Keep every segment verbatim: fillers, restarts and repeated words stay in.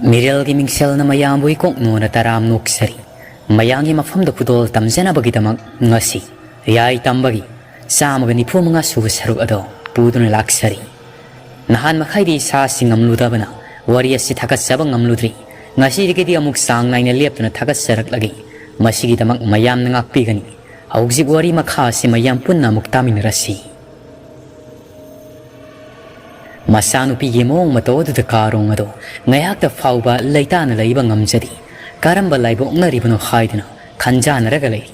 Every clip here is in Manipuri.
ꯃꯤꯔꯦꯜꯒꯤ ꯃꯤꯡꯁꯦꯜꯅ ꯃꯌꯥꯝꯕꯨ ꯏꯀꯣꯛ ꯅꯣꯟꯅ ꯇꯔꯥꯝ ꯅꯣꯛꯆꯔꯤ꯫ ꯃꯌꯥꯝꯒꯤ ꯃꯐꯝꯗ ꯈꯨꯗꯣꯜ ꯇꯝꯖꯅꯕꯒꯤꯗꯃꯛ ꯉꯁꯤ ꯌꯥꯏ ꯇꯝꯕꯒꯤ ꯆꯥꯝꯃꯒ ꯅꯤꯐꯨ ꯃꯉꯥ ꯁꯨꯕ ꯁꯔꯨꯛ ꯑꯗꯣ ꯄꯨꯗꯨꯅ ꯂꯥꯛꯆꯔꯤ꯫ ꯅꯍꯥꯟ ꯃꯈꯩꯗꯤ ꯏꯁꯥꯁꯤ ꯉꯝꯂꯨꯗꯕꯅ ꯋꯥꯔꯤ ꯑꯁꯤ ꯊꯥꯒꯠꯆꯕ ꯉꯝꯂꯨꯗ꯭ꯔꯤ꯫ ꯉꯁꯤꯗꯒꯤꯗꯤ ꯑꯃꯨꯛ ꯆꯥꯡ ꯅꯥꯏꯅ ꯂꯦꯞꯇꯨꯅ ꯊꯥꯒꯠꯆꯔꯛꯂꯒꯦ꯫ ꯃꯁꯤꯒꯤꯗꯃꯛ ꯃꯌꯥꯝꯅ ꯉꯥꯛꯄꯤꯒꯅꯤ꯫ ꯍꯧꯖꯤꯛ ꯋꯥꯔꯤ ꯃꯈꯥ ꯑꯁꯤ ꯃꯌꯥꯝ ꯄꯨꯟꯅ ꯑꯃꯨꯛ ꯇꯥꯃꯤꯟꯅꯔꯁꯤ꯫ ꯃꯆꯥꯅꯨꯄꯤꯒꯤ ꯃꯑꯣꯡ ꯃꯇꯧ ꯑꯗꯨꯗ ꯀꯥꯔꯣꯡ ꯑꯗꯣ ꯉꯥꯏꯍꯥꯛꯇ ꯐꯥꯎꯕ ꯂꯩꯇꯥꯅ ꯂꯩꯕ ꯉꯝꯖꯗꯦ꯫ ꯀꯔꯝꯕ ꯂꯥꯏꯕꯛ ꯑꯣꯛꯅꯔꯤꯕꯅꯣ ꯍꯥꯏꯗꯨꯅ ꯈꯟꯖꯥꯅꯔꯒ ꯂꯩꯔꯤ꯫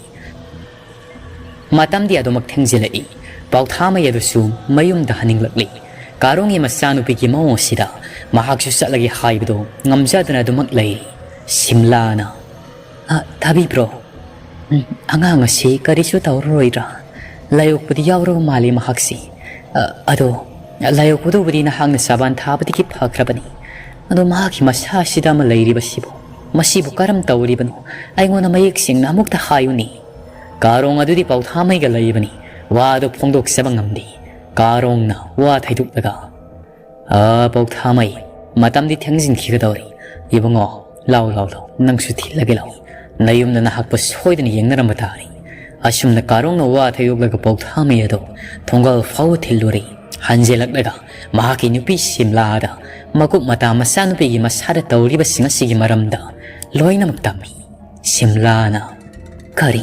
ꯃꯇꯝꯗꯤ ꯑꯗꯨꯃꯛ ꯊꯦꯡꯖꯤꯜꯂꯛꯏ꯫ ꯄꯥꯎꯊꯥꯃꯩ ꯑꯗꯨꯁꯨ ꯃꯌꯨꯝꯗ ꯍꯟꯅꯤꯡꯂꯛꯂꯤ꯫ ꯀꯥꯔꯣꯡꯒꯤ ꯃꯆꯥꯅꯨꯄꯤꯒꯤ ꯃꯑꯣꯡ ꯑꯁꯤꯗ ꯃꯍꯥꯛꯁꯨ ꯆꯠꯂꯒꯦ ꯍꯥꯏꯕꯗꯨ ꯉꯝꯖꯗꯅ ꯑꯗꯨꯃꯛ ꯂꯩꯔꯤ꯫ ꯁꯤꯝꯂꯥꯅ, "ꯑ, ꯊꯥꯕꯤꯕ꯭ꯔꯣ? ꯎꯝ, ꯑꯉꯥꯡ ꯑꯁꯤ ꯀꯔꯤꯁꯨ ꯇꯧꯔꯔꯣꯏꯗ꯭ꯔꯥ? ꯂꯥꯏꯑꯣꯛꯄꯗꯤ ꯌꯥꯎꯔꯕ ꯃꯥꯜꯂꯤ ꯃꯍꯥꯛꯁꯤ꯫ ꯑ, ꯑꯗꯣ, ꯂꯥꯏꯑꯣꯛꯄꯗꯨꯕꯨꯗꯤ ꯅꯍꯥꯛꯅ ꯆꯕꯥꯟ ꯊꯥꯕꯗꯒꯤ ꯐꯈ꯭ꯔꯕꯅꯤ꯫ ꯑꯗꯣ ꯃꯍꯥꯛꯀꯤ ꯃꯁꯥꯁꯤꯗ ꯑꯃ ꯂꯩꯔꯤꯕꯁꯤꯕꯨ, ꯃꯁꯤꯕꯨ ꯀꯔꯝ ꯇꯧꯔꯤꯕꯅꯣ? ꯑꯩꯉꯣꯟꯗ ꯃꯌꯦꯛ ꯁꯦꯡꯅ ꯑꯃꯨꯛꯇ ꯍꯥꯏꯌꯨꯅꯦ꯫" ꯀꯥꯔꯣꯡ ꯑꯗꯨꯗꯤ ꯄꯥꯎꯊꯥꯃꯩꯒ ꯂꯩꯕꯅꯤ꯫ ꯋꯥ ꯑꯗꯨ ꯐꯣꯡꯗꯣꯛꯆꯕ ꯉꯝꯗꯦ꯫ ꯀꯥꯔꯣꯡꯅ ꯋꯥ ꯊꯩꯗꯣꯛꯂꯒ, "ꯑ, ꯄꯥꯎꯊꯥꯃꯩ, ꯃꯇꯝꯗꯤ ꯊꯦꯡꯖꯤꯟꯈꯤꯒꯗꯧꯔꯤ꯫ ꯏꯕꯨꯡꯉꯣ, ꯂꯥꯎ, ꯂꯥꯎ, ꯂꯥꯎ, ꯅꯪꯁꯨ ꯊꯤꯜꯂꯒꯦ ꯂꯥꯎ꯫ ꯅꯌꯨꯝꯗ ꯅꯍꯥꯛꯄꯨ ꯁꯣꯏꯗꯅ ꯌꯦꯡꯅꯔꯝꯕ ꯇꯥꯔꯦ꯫" ꯑꯁꯨꯝꯅ ꯀꯥꯔꯣꯡꯅ ꯋꯥ ꯊꯩꯗꯣꯛꯂꯒ ꯄꯥꯎꯊꯥꯃꯩ ꯑꯗꯨ ꯊꯣꯡꯒꯥꯜ ꯐꯥꯎꯕ ꯊꯤꯜꯂꯨꯔꯦ꯫ ꯍꯟꯖꯤꯜꯂꯛꯂꯒ ꯃꯍꯥꯛꯀꯤ ꯅꯨꯄꯤ ꯁꯤꯝꯂꯥꯗ ꯃꯀꯨꯞ ꯃꯇꯥ ꯃꯆꯥꯅꯨꯄꯤꯒꯤ ꯃꯁꯥꯗ ꯇꯧꯔꯤꯕꯁꯤꯡ ꯑꯁꯤꯒꯤ ꯃꯔꯝꯗ ꯂꯣꯏꯅꯃꯛ ꯇꯝꯃꯤ꯫ ꯁꯤꯝꯂꯥꯅ, "ꯀꯔꯤ?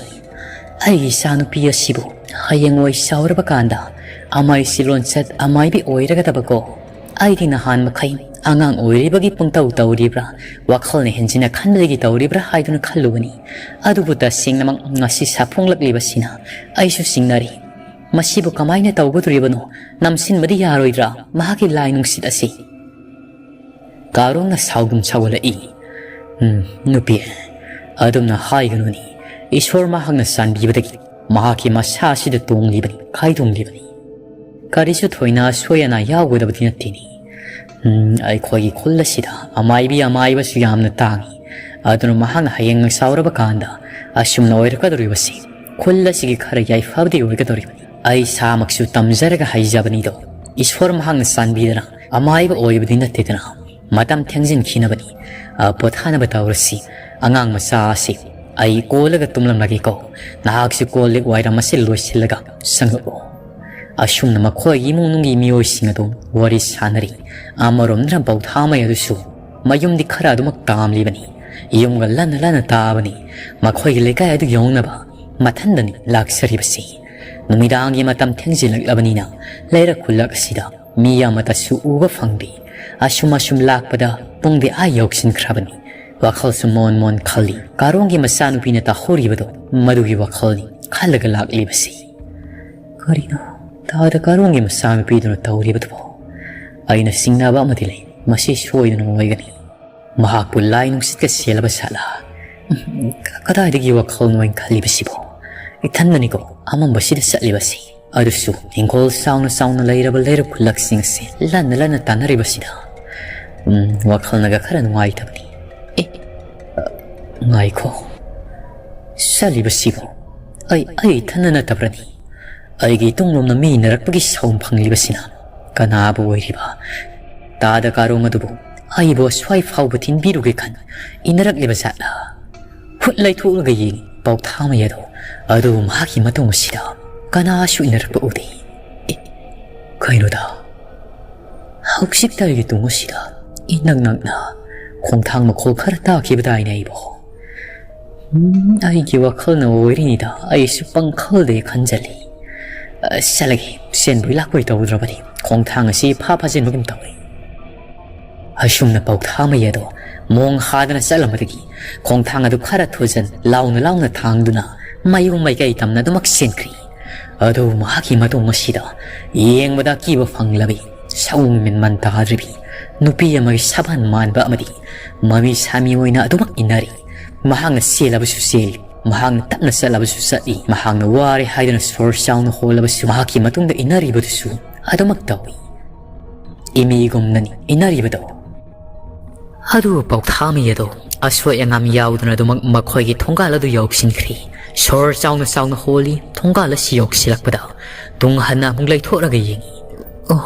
ꯑꯩꯒꯤ ꯏꯆꯥꯅꯨꯄꯤ ꯑꯁꯤꯕꯨ ꯍꯌꯦꯡꯋꯥꯏ ꯆꯥꯎꯔꯕ ꯀꯥꯟꯗ ꯑꯃꯥꯏꯁꯤ ꯂꯣꯟꯆꯠ ꯑꯃꯥꯏꯕꯤ ꯑꯣꯏꯔꯒꯗꯕꯀꯣ? ꯑꯩꯗꯤ ꯅꯍꯥꯟ ꯃꯈꯩ ꯑꯉꯥꯡ ꯑꯣꯏꯔꯤꯕꯒꯤ ꯄꯨꯡꯇꯧ ꯇꯧꯔꯤꯕ꯭ꯔꯥ, ꯋꯥꯈꯜꯅ ꯍꯦꯟꯖꯤꯟꯅ ꯈꯟꯕꯗꯒꯤ ꯇꯧꯔꯤꯕ꯭ꯔꯥ ꯍꯥꯏꯗꯨꯅ ꯈꯜꯂꯨꯕꯅꯤ꯫ ꯑꯗꯨꯕꯨ ꯇꯁꯦꯡꯅꯃꯛ ꯉꯁꯤ ꯁꯥꯐꯣꯡꯂꯛꯂꯤꯕꯁꯤꯅ ꯑꯩꯁꯨ ꯆꯤꯡꯅꯔꯤ꯫ ꯃꯁꯤꯕꯨ ꯀꯃꯥꯏꯅ ꯇꯧꯒꯗꯧꯔꯤꯕꯅꯣ? ꯅꯝꯁꯤꯟꯕꯗꯤ ꯌꯥꯔꯣꯏꯗ꯭ꯔꯥ ꯃꯍꯥꯛꯀꯤ ꯂꯥꯏ ꯅꯨꯡꯁꯤꯠ ꯑꯁꯤ?" ꯀꯥꯔꯣꯡꯅ ꯁꯥꯎꯒꯨꯝ ꯁꯥꯎꯒꯠꯂꯛꯏ꯫ "ꯎꯝ, ꯅꯨꯄꯤ, ꯑꯗꯨꯝꯅ ꯍꯥꯏꯒꯅꯨꯅꯦ꯫ ꯏꯁꯣꯔ ꯃꯍꯥꯛꯅ ꯆꯥꯟꯕꯤꯕꯗꯒꯤ ꯃꯍꯥꯛꯀꯤ ꯃꯁꯥ ꯑꯁꯤꯗ ꯇꯣꯡꯂꯤꯕꯅꯤ, ꯈꯥꯏꯗꯣꯡꯂꯤꯕꯅꯤ꯫ ꯀꯔꯤꯁꯨ ꯊꯣꯏꯅ ꯑꯁꯣꯏ ꯑꯅꯥ ꯌꯥꯎꯒꯗꯕꯗꯤ ꯅꯠꯇꯦꯅꯦ꯫ ꯎꯝ, ꯑꯩꯈꯣꯏꯒꯤ ꯈꯨꯜ ꯑꯁꯤꯗ ꯑꯃꯥꯏꯕꯤ ꯑꯃꯥꯏꯕꯁꯨ ꯌꯥꯝꯅ ꯇꯥꯡꯏ꯫ ꯑꯗꯨꯅ ꯃꯍꯥꯛꯅ ꯍꯌꯦꯡ ꯆꯥꯎꯔꯕ ꯀꯥꯟꯗ ꯑꯁꯨꯝꯅ ꯑꯣꯏꯔꯛꯀꯗꯧꯔꯤꯕꯁꯤ ꯈꯨꯜ ꯑꯁꯤꯒꯤ ꯈꯔ ꯌꯥꯏꯐꯕꯗꯤ ꯑꯣꯏꯒꯗꯧꯔꯤꯕꯅꯤ꯫ ꯑꯩ ꯏꯁꯥꯃꯛꯁꯨ ꯇꯝꯖꯔꯒ ꯍꯩꯖꯕꯅꯤꯗꯣ꯫ ꯏꯁꯣꯔ ꯃꯍꯥꯛꯅ ꯆꯥꯟꯕꯤꯗꯅ ꯑꯃꯥꯏꯕ ꯑꯣꯏꯕꯗꯤ ꯅꯠꯇꯦꯗꯅ꯫ ꯃꯇꯝ ꯊꯦꯡꯖꯤꯟꯈꯤꯅꯕꯅꯤ꯫ ꯑ, ꯄꯣꯊꯥꯅꯕ ꯇꯧꯔꯁꯤ꯫ ꯑꯉꯥꯡ ꯃꯆꯥ ꯑꯁꯤ ꯑꯩ ꯀꯣꯜꯂꯒ ꯇꯨꯝꯂꯝꯂꯒꯦꯀꯣ꯫ ꯅꯍꯥꯛꯁꯨ ꯀꯣꯜ ꯂꯤꯛ ꯋꯥꯏꯔꯝ ꯑꯁꯤ ꯂꯣꯏꯁꯤꯜꯂꯒ ꯁꯪꯉꯛꯑꯣ꯫ ꯑꯁꯨꯝꯅ ꯃꯈꯣꯏꯒꯤ ꯏꯃꯨꯡ ꯃꯅꯨꯡꯒꯤ ꯃꯤꯑꯣꯏꯁꯤꯡ ꯑꯗꯨ ꯋꯥꯔꯤ ꯁꯥꯟꯅꯔꯤ꯫ ꯑꯃꯔꯣꯝꯗꯅ ꯄꯧꯊꯥꯃꯩ ꯑꯗꯨꯁꯨ ꯃꯌꯨꯝꯗꯤ ꯈꯔ ꯑꯗꯨꯃꯛ ꯇꯥꯝꯂꯤꯕꯅꯤ꯫ ꯌꯨꯝꯒ ꯂꯟꯅ ꯂꯟꯅ ꯇꯥꯕꯅꯤ꯫ ꯃꯈꯣꯏꯒꯤ ꯂꯩꯀꯥꯏ ꯑꯗꯨ ꯌꯧꯅꯕ ꯃꯊꯟꯗꯅꯤ ꯂꯥꯛꯆꯔꯤꯕꯁꯤ꯫ ꯅꯨꯃꯤꯗꯥꯡꯒꯤ ꯃꯇꯝ ꯊꯦꯡꯖꯤꯜꯂꯛꯂꯕꯅꯤꯅ ꯂꯩꯔꯛ ꯈꯨꯜꯂꯛ ꯑꯁꯤꯗ ꯃꯤ ꯑꯃꯠꯇꯁꯨ ꯎꯕ ꯐꯪꯗꯦ꯫ ꯑꯁꯨꯝ ꯑꯁꯨꯝ ꯂꯥꯛꯄꯗ ꯄꯨꯡꯗꯤ ꯑꯥ ꯌꯧꯁꯤꯟꯈ꯭ꯔꯕꯅꯤ꯫ ꯋꯥꯈꯜꯁꯨ ꯃꯣꯟ ꯃꯣꯟ ꯈꯜꯂꯤ꯫ ꯀꯥꯔꯣꯡꯒꯤ ꯃꯆꯥꯅꯨꯄꯤꯅ ꯇꯥꯍꯧꯔꯤꯕꯗꯣ ꯃꯗꯨꯒꯤ ꯋꯥꯈꯜꯅꯤ ꯈꯜꯂꯒ ꯂꯥꯛꯂꯤꯕꯁꯤ꯫ ꯀꯔꯤꯅꯣ ꯇꯥꯗ ꯀꯥꯔꯣꯡꯒꯤ ꯃꯆꯥꯅꯨꯄꯤꯗꯨꯅ ꯇꯧꯔꯤꯕꯗꯨꯕꯣ? ꯑꯩꯅ ꯆꯤꯡꯅꯕ ꯑꯃꯗꯤ ꯂꯩ꯫ ꯃꯁꯤ ꯁꯣꯏꯗꯅ ꯑꯣꯏꯒꯅꯤ꯫ ꯃꯍꯥꯛꯄꯨ ꯂꯥꯏ ꯅꯨꯡꯁꯤꯠꯀ ꯆꯦꯜꯂꯕ ꯁꯥꯠꯂ? ꯎꯝ, ꯀ-, ꯀꯗꯥꯏꯗꯒꯤ ꯋꯥꯈꯜꯅꯣ ꯑꯩꯅ ꯈꯜꯂꯤꯕꯁꯤꯕꯣ? ꯏꯊꯟꯗꯅꯤꯀꯣ ꯑꯃꯝꯕꯁꯤꯗ ꯆꯠꯂꯤꯕꯁꯤ꯫ ꯑꯗꯨꯁꯨ ꯍꯤꯡꯈꯣꯜ ꯆꯥꯎꯅ ꯆꯥꯎꯅ ꯂꯩꯔꯕ ꯂꯩꯔꯛ ꯈꯨꯜꯂꯛꯁꯤꯡ ꯑꯁꯤ ꯂꯟꯅ ꯂꯟꯅ ꯇꯥꯟꯅꯔꯤꯕꯁꯤꯗ꯫ ꯎꯝ, ꯋꯥꯈꯜꯅꯒ ꯈꯔ ꯅꯨꯡꯉꯥꯏꯇꯕꯅꯤ꯫ ꯑꯦ, ꯑ, ꯉꯥꯏꯈꯣ꯫ ꯆꯠꯂꯤꯕꯁꯤꯕꯨ ꯑꯩ, ꯑꯩ ꯏꯊꯟꯗ ꯅꯠꯇꯕ꯭ꯔꯅꯤ? ꯑꯩꯒꯤ ꯏꯇꯨꯡꯂꯣꯝꯅ ꯃꯤ ꯏꯟꯅꯔꯛꯄꯒꯤ ꯁꯥꯎꯝ ꯐꯪꯂꯤꯕꯁꯤꯅ ꯀꯅꯥꯕꯨ ꯑꯣꯏꯔꯤꯕ? ꯇꯥꯗ ꯀꯥꯔꯣꯡ ꯑꯗꯨꯕꯨ ꯑꯩꯕꯨ ꯑꯁ꯭ꯋꯥꯏ ꯐꯥꯎꯕ ꯊꯤꯟꯕꯤꯔꯨꯒꯦ ꯈꯟ ꯏꯟꯅꯔꯛꯂꯤꯕ ꯖꯥꯠꯂ? ꯍꯨꯠ ꯂꯩꯊꯣꯛꯂꯒ ꯌꯦꯡꯉꯤ ꯄꯧꯊꯥꯃꯩ ꯑꯗꯣ꯫ ꯑꯗꯨꯕꯨ ꯃꯍꯥꯛꯀꯤ ꯃꯇꯨꯡ ꯑꯁꯤꯗ ꯀꯅꯥꯁꯨ ꯏꯟꯅꯔꯛꯄ ꯎꯗꯦ꯫ ꯑꯦ, ꯀꯩꯅꯣꯗ? ꯍꯧꯖꯤꯛꯇ ꯑꯩꯒꯤ ꯇꯨꯡ ꯑꯁꯤꯗ ꯏꯅꯛ ꯅꯛꯅ ꯈꯣꯡꯊꯥꯡ ꯃꯈꯣꯜ ꯈꯔ ꯇꯥꯈꯤꯕꯗꯥꯏꯅꯦ ꯑꯩꯕꯣ? ꯎꯝ, ꯑꯩꯒꯤ ꯋꯥꯈꯜꯅ ꯑꯣꯏꯔꯤꯅꯤꯗ, ꯑꯩꯁꯨ ꯄꯪꯈꯜꯗ ꯈꯟꯖꯜꯂꯤ꯫ ꯑ, ꯆꯠꯂꯒꯦ, ꯆꯦꯟꯕꯣꯏ ꯂꯥꯛꯄꯣꯏ ꯇꯧꯗ꯭ꯔꯕꯗꯤ ꯈꯣꯡꯊꯥꯡ ꯑꯁꯤ ꯏꯐꯥ ꯐꯥꯖꯤꯟꯕꯒꯨꯝ ꯇꯧꯏ꯫ ꯑꯁꯨꯝꯅ ꯄꯧꯊꯥꯃꯩ ꯑꯗꯣ ꯃꯣꯡ ꯍꯥꯗꯅ ꯆꯠꯂꯝꯕꯗꯒꯤ ꯈꯣꯡꯊꯥꯡ ꯑꯗꯨ ꯈꯔ ꯊꯨꯖꯟ ꯂꯥꯎꯅ ꯂꯥꯎꯅ ꯊꯥꯡꯗꯨꯅ ꯃꯌꯨꯝ ꯃꯥꯏꯀꯩ ꯇꯝꯅ ꯑꯗꯨꯃꯛ ꯆꯦꯟꯈ꯭ꯔꯤ꯫ ꯑꯗꯨꯕꯨ ꯃꯍꯥꯛꯀꯤ ꯃꯇꯨꯡ ꯑꯁꯤꯗ ꯌꯦꯡꯕꯗ ꯑꯀꯤꯕ ꯐꯪꯂꯕꯤ, ꯁꯑꯣꯡ ꯃꯦꯟꯃꯥꯟ ꯇꯥꯗ꯭ꯔꯤꯕꯤ ꯅꯨꯄꯤ ꯑꯃꯒꯤ ꯁꯥꯕꯥꯟ ꯃꯥꯟꯕ ꯑꯃꯗꯤ ꯃꯃꯤ ꯁꯥꯃꯤ ꯑꯣꯏꯅ ꯑꯗꯨꯃꯛ ꯏꯟꯅꯔꯤ꯫ ꯃꯍꯥꯛꯅ ꯆꯦꯜꯂꯕꯁꯨ ꯆꯦꯜꯂꯤ, ꯃꯍꯥꯛꯅ ꯇꯞꯅ ꯆꯠꯂꯕꯁꯨ ꯆꯠꯂꯤ, ꯃꯍꯥꯛꯅ ꯋꯥꯔꯦ ꯍꯥꯏꯗꯨꯅ ꯁꯣꯔ ꯆꯥꯎꯅ ꯍꯣꯜꯂꯕꯁꯨ ꯃꯍꯥꯛꯀꯤ ꯃꯇꯨꯡꯗ ꯏꯟꯅꯔꯤꯕꯗꯨꯁꯨ ꯑꯗꯨꯃꯛ ꯇꯧꯏ꯫ ꯏꯃꯤꯒꯨꯝꯅꯅꯤ ꯏꯟꯅꯔꯤꯕꯗꯣ꯫ ꯑꯗꯨꯕꯨ ꯄꯧꯊꯥꯃꯩ ꯑꯗꯣ ꯑꯁꯣꯏ ꯑꯉꯥꯝ ꯌꯥꯎꯗꯅ ꯑꯗꯨꯃꯛ ꯃꯈꯣꯏꯒꯤ ꯊꯣꯡꯒꯥꯜ ꯑꯗꯨ ꯌꯧꯁꯤꯟꯈ꯭ꯔꯦ꯫ ꯁꯣꯔ ꯆꯥꯎꯅ ꯆꯥꯎꯅ ꯍꯣꯜꯂꯤ꯫ ꯊꯣꯡꯒꯥꯜ ꯑꯁꯤ ꯌꯧꯁꯤꯜꯂꯛꯄꯗ ꯇꯨꯡ ꯍꯟꯅ ꯑꯃꯨꯛ ꯂꯩꯊꯣꯛꯂꯒ ꯌꯦꯡꯉꯤ꯫ ꯑꯣ,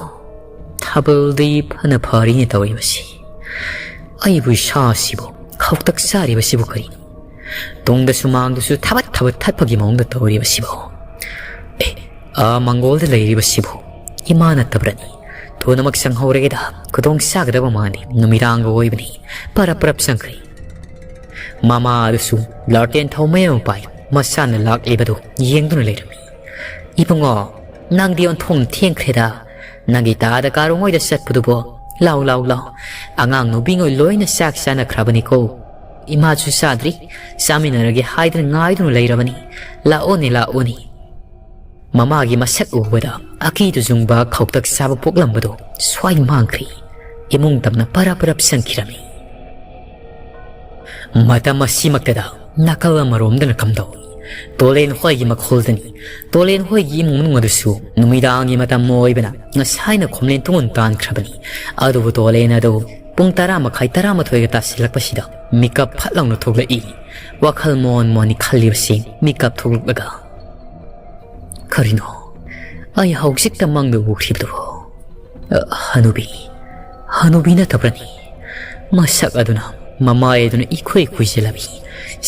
ꯊꯥꯕꯜꯗꯤ ꯐꯅ ꯐꯔꯤꯅꯦ ꯇꯧꯔꯤꯕꯁꯤ꯫ ꯑꯩꯕꯨ ꯏꯁꯥꯁꯤꯕꯨ ꯈꯧꯇꯛ ꯆꯥꯔꯤꯕꯁꯤꯕꯨ ꯀꯔꯤꯅꯣ? ꯇꯨꯡꯗꯁꯨ ꯃꯥꯡꯗꯁꯨ ꯊꯕꯠ ꯊꯕꯠ ꯊꯠꯄꯒꯤ ꯃꯑꯣꯡꯗ ꯇꯧꯔꯤꯕꯁꯤꯕꯨ? ꯑꯦ, ꯑꯥ ꯃꯪꯒꯣꯜꯗ ꯂꯩꯔꯤꯕꯁꯤꯕꯨ ꯏꯃꯥ ꯅꯠꯇꯕ꯭ꯔꯅꯤ? ꯊꯨꯅꯃꯛ ꯆꯪꯍꯧꯔꯒꯦꯗ, ꯈꯨꯗꯣꯡ ꯆꯥꯒꯗꯕ ꯃꯥꯟꯗꯦ, ꯅꯨꯃꯤꯗꯥꯡꯒ ꯑꯣꯏꯕꯅꯤ꯫ ꯄꯔꯞ ꯄꯔꯞ ꯆꯪꯈ꯭ꯔꯦ꯫ ꯃꯃꯥ ꯑꯗꯨꯁꯨ ꯂꯥꯇꯦꯟ ꯊꯥꯎ ꯃꯩ ꯑꯃ ꯄꯥꯏ, ꯃꯆꯥꯅ ꯂꯥꯛꯂꯤꯕꯗꯨ ꯌꯦꯡꯗꯨꯅ ꯂꯩꯔꯝꯃꯤ꯫ "ꯏꯕꯨꯡꯉꯣ, ꯅꯪꯗꯤ ꯑꯣꯟꯊꯣꯛꯅ ꯊꯦꯡꯈ꯭ꯔꯦꯗ꯫ ꯅꯪꯒꯤ ꯇꯥꯗ ꯀꯥꯔꯣꯡ ꯍꯣꯏꯗ ꯆꯠꯄꯗꯨꯕꯣ? ꯂꯥꯎ, ꯂꯥꯎ, ꯂꯥꯎ꯫ ꯑꯉꯥꯡ ꯅꯨꯄꯤꯉꯣꯏ ꯂꯣꯏꯅ ꯆꯥꯛ ꯆꯥꯅꯈ꯭ꯔꯕꯅꯤꯀꯣ꯫ ꯏꯃꯥꯁꯨ ꯆꯥꯗ꯭ꯔꯤ, ꯆꯥꯃꯤꯟꯅꯔꯒꯦ ꯍꯥꯏꯗꯨꯅ ꯉꯥꯏꯗꯨꯅ ꯂꯩꯔꯕꯅꯤ꯫ ꯂꯥꯛꯑꯣꯅꯦ, ꯂꯥꯛꯑꯣꯅꯦ꯫" ꯃꯃꯥꯒꯤ ꯃꯁꯛ ꯎꯕꯗ ꯑꯀꯤꯗꯨ ꯆꯨꯡꯕ ꯈꯧꯇꯛ ꯆꯥꯕ ꯄꯣꯛꯂꯝꯕꯗꯨ ꯁ꯭ꯋꯥꯏ ꯃꯥꯡꯈ꯭ꯔꯦ꯫ ꯏꯃꯨꯡ ꯇꯝꯅ ꯄꯔꯞ ꯄꯔꯞ ꯆꯪꯈꯤꯔꯝꯃꯤ꯫ ꯃꯇꯝ ꯑꯁꯤꯃꯛꯇꯗ ꯅꯥꯀꯜ ꯑꯃꯔꯣꯝꯗꯅ ꯀꯝꯗꯧꯏ? ꯇꯣꯂꯦꯟ ꯍꯣꯏꯒꯤ ꯃꯈꯣꯜꯗꯅꯤ꯫ ꯇꯣꯂꯦꯟ ꯍꯣꯏꯒꯤ ꯏꯃꯨꯡ ꯃꯅꯨꯡ ꯑꯗꯨꯁꯨ ꯅꯨꯃꯤꯗꯥꯡꯒꯤ ꯃꯇꯝ ꯑꯣꯏꯕꯅ ꯉꯁꯥꯏꯅ ꯈꯣꯝꯂꯦꯟ ꯇꯨꯡ ꯇꯥꯟꯈ꯭ꯔꯕꯅꯤ꯫ ꯑꯗꯨꯕꯨ ꯇꯣꯂꯦꯟ ꯑꯗꯨ ꯄꯨꯡ ꯇꯔꯥ ꯃꯈꯥꯏ, ꯇꯔꯥꯃꯥꯊꯣꯏꯒ ꯇꯥꯁꯤꯜꯂꯛꯄꯁꯤꯗ ꯃꯤꯀꯞ ꯐꯠ ꯂꯥꯎꯅ ꯊꯣꯛꯂꯛꯏ꯫ ꯋꯥꯈꯜ ꯃꯣꯟ ꯃꯣꯟꯅꯤ ꯈꯜꯂꯤꯕꯁꯤ ꯃꯤꯀꯞ ꯊꯣꯛꯂꯛꯂꯒ, "ꯀꯔꯤꯅꯣ? ꯑꯩ ꯍꯧꯖꯤꯛꯇ ꯃꯪꯗ ꯎꯈ꯭ꯔꯤꯕꯗꯨꯕꯨ? ꯑ, ꯍꯅꯨꯕꯤ, ꯍꯅꯨꯕꯤ ꯅꯠꯇꯕ꯭ꯔꯅꯤ? ꯃꯁꯛ ꯑꯗꯨꯅ ꯃꯃꯥꯏ ꯑꯗꯨꯅ ꯏꯈꯨꯏ ꯈꯨꯏꯖꯤꯜꯂꯕꯤ,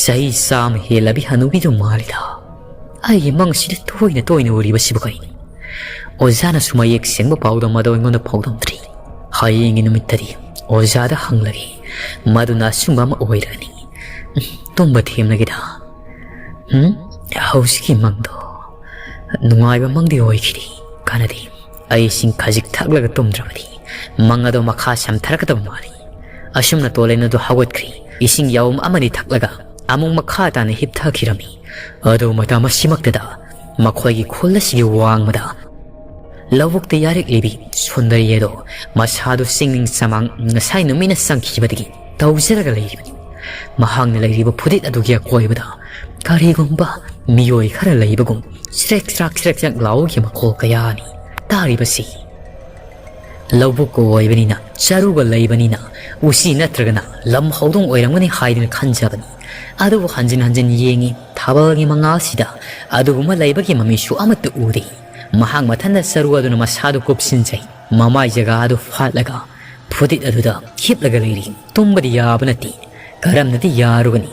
ꯆꯍꯤ ꯆꯥꯝꯃ ꯍꯦꯜꯂꯕꯤ ꯍꯅꯨꯕꯤꯗꯨ ꯃꯥꯜꯂꯤꯗ꯫ ꯑꯩꯒꯤ ꯃꯪꯁꯤꯗ ꯇꯣꯏꯅ ꯇꯣꯏꯅ ꯎꯔꯤꯕꯁꯤꯕꯨ ꯀꯩꯅꯣ?" ꯑꯣꯖꯥꯅꯁꯨ ꯃꯌꯦꯛ ꯁꯦꯡꯕ ꯄꯥꯎꯗꯝ ꯑꯗꯨ ꯑꯩꯉꯣꯟꯗ ꯐꯥꯎꯗꯝꯗ꯭ꯔꯤ꯫ ꯍꯌꯦꯡꯒꯤ ꯅꯨꯃꯤꯠꯇꯗꯤ ꯑꯣꯖꯥꯗ ꯍꯪꯂꯒꯦ, ꯃꯗꯨꯅ ꯑꯆꯨꯝꯕ ꯑꯃ ꯑꯣꯏꯔꯒꯅꯤ꯫ ꯇꯨꯝꯕ ꯊꯦꯝꯂꯒꯦꯗ꯫ ꯍꯨꯝ? ꯍꯧꯖꯤꯛꯀꯤ ꯃꯪꯗꯣ ꯅꯨꯡꯉꯥꯏꯕ ꯃꯪꯗꯤ ꯑꯣꯏꯈꯤꯗꯦ꯫ ꯀꯥꯟꯅꯗꯦ꯫ ꯑꯩ ꯏꯁꯤꯡ ꯈꯖꯤꯛ ꯊꯛꯂꯒ ꯇꯨꯝꯗ꯭ꯔꯕꯗꯤ ꯃꯪ ꯑꯗꯣ ꯃꯈꯥ ꯁꯝꯊꯔꯛꯀꯗꯕ ꯃꯥꯜꯂꯤ꯫ ꯑꯁꯨꯝꯅ ꯇꯣꯂꯦꯟ ꯑꯗꯨ ꯍꯧꯒꯠꯈ꯭ꯔꯤ꯫ ꯏꯁꯤꯡ ꯌꯥꯎꯝ ꯑꯃꯅꯤ ꯊꯛꯂꯒ ꯑꯃꯨꯛ ꯃꯈꯥ ꯇꯥꯅ ꯍꯤꯞꯊꯈꯤꯔꯝꯃꯤ꯫ ꯑꯗꯨ ꯃꯇꯝ ꯑꯁꯤꯃꯛꯇꯗ ꯃꯈꯣꯏꯒꯤ ꯈꯨꯜ ꯑꯁꯤꯒꯤ ꯋꯥꯡꯃꯗ ꯂꯧꯕꯨꯛꯇ ꯌꯥꯔꯛꯂꯤꯕꯤ ꯁꯨꯟꯗꯔꯤ ꯑꯗꯣ ꯃꯁꯥꯗꯨ ꯆꯤꯡꯅꯤꯡ ꯆꯃꯥꯡ ꯉꯁꯥꯏ ꯅꯨꯃꯤꯠꯅ ꯆꯪꯈꯤꯕꯗꯒꯤ ꯇꯧꯖꯔꯒ ꯂꯩꯔꯤꯕꯅꯤ꯫ ꯃꯍꯥꯛꯅ ꯂꯩꯔꯤꯕ ꯐꯨꯔꯤꯠ ꯑꯗꯨꯒꯤ ꯑꯀꯣꯏꯕꯗ ꯀꯔꯤꯒꯨꯝꯕ ꯃꯤꯑꯣꯏ ꯈꯔ ꯂꯩꯕꯒꯨꯝ ꯆ꯭ꯔꯦꯛ ꯆ꯭ꯔꯥꯛ ꯆ꯭ꯔꯦꯛ ꯆ꯭ꯔꯥꯛ ꯂꯥꯎꯕꯒꯤ ꯃꯈꯣꯜ ꯀꯌꯥꯅꯤ ꯇꯥꯔꯤꯕꯁꯤ꯫ ꯂꯧꯕꯨꯛꯀ ꯑꯣꯏꯕꯅꯤꯅ, ꯆꯔꯨꯒ ꯂꯩꯕꯅꯤꯅ, ꯎꯆꯤ ꯅꯠꯇ꯭ꯔꯒꯅ ꯂꯝ ꯍꯧꯗꯣꯡ ꯑꯣꯏꯔꯝꯒꯅꯤ ꯍꯥꯏꯗꯨꯅ ꯈꯟꯖꯕꯅꯤ꯫ ꯑꯗꯨꯕꯨ ꯍꯟꯖꯤꯟ ꯍꯟꯖꯤꯟ ꯌꯦꯡꯉꯤ, ꯊꯥꯕꯜꯒꯤ ꯃꯉꯥꯜꯁꯤꯗ ꯑꯗꯨꯒꯨꯝꯕ ꯂꯩꯕꯒꯤ ꯃꯃꯤꯁꯨ ꯑꯃꯠꯇ ꯎꯗꯦ꯫ ꯃꯍꯥꯛ ꯃꯊꯟꯇ ꯆꯔꯨ ꯑꯗꯨꯅ ꯃꯁꯥꯗꯨ ꯀꯨꯞꯁꯤꯟꯖꯩ꯫ ꯃꯃꯥꯏ ꯖꯒꯥ ꯑꯗꯨ ꯐꯥꯠꯂꯒ ꯐꯨꯇꯤꯠ ꯑꯗꯨꯗ ꯍꯤꯞꯂꯒ ꯂꯩꯔꯤ꯫ ꯇꯨꯝꯕꯗꯤ ꯌꯥꯕ ꯅꯠꯇꯦ꯫ ꯀꯔꯝꯅꯗꯤ ꯌꯥꯔꯨꯒꯅꯤ?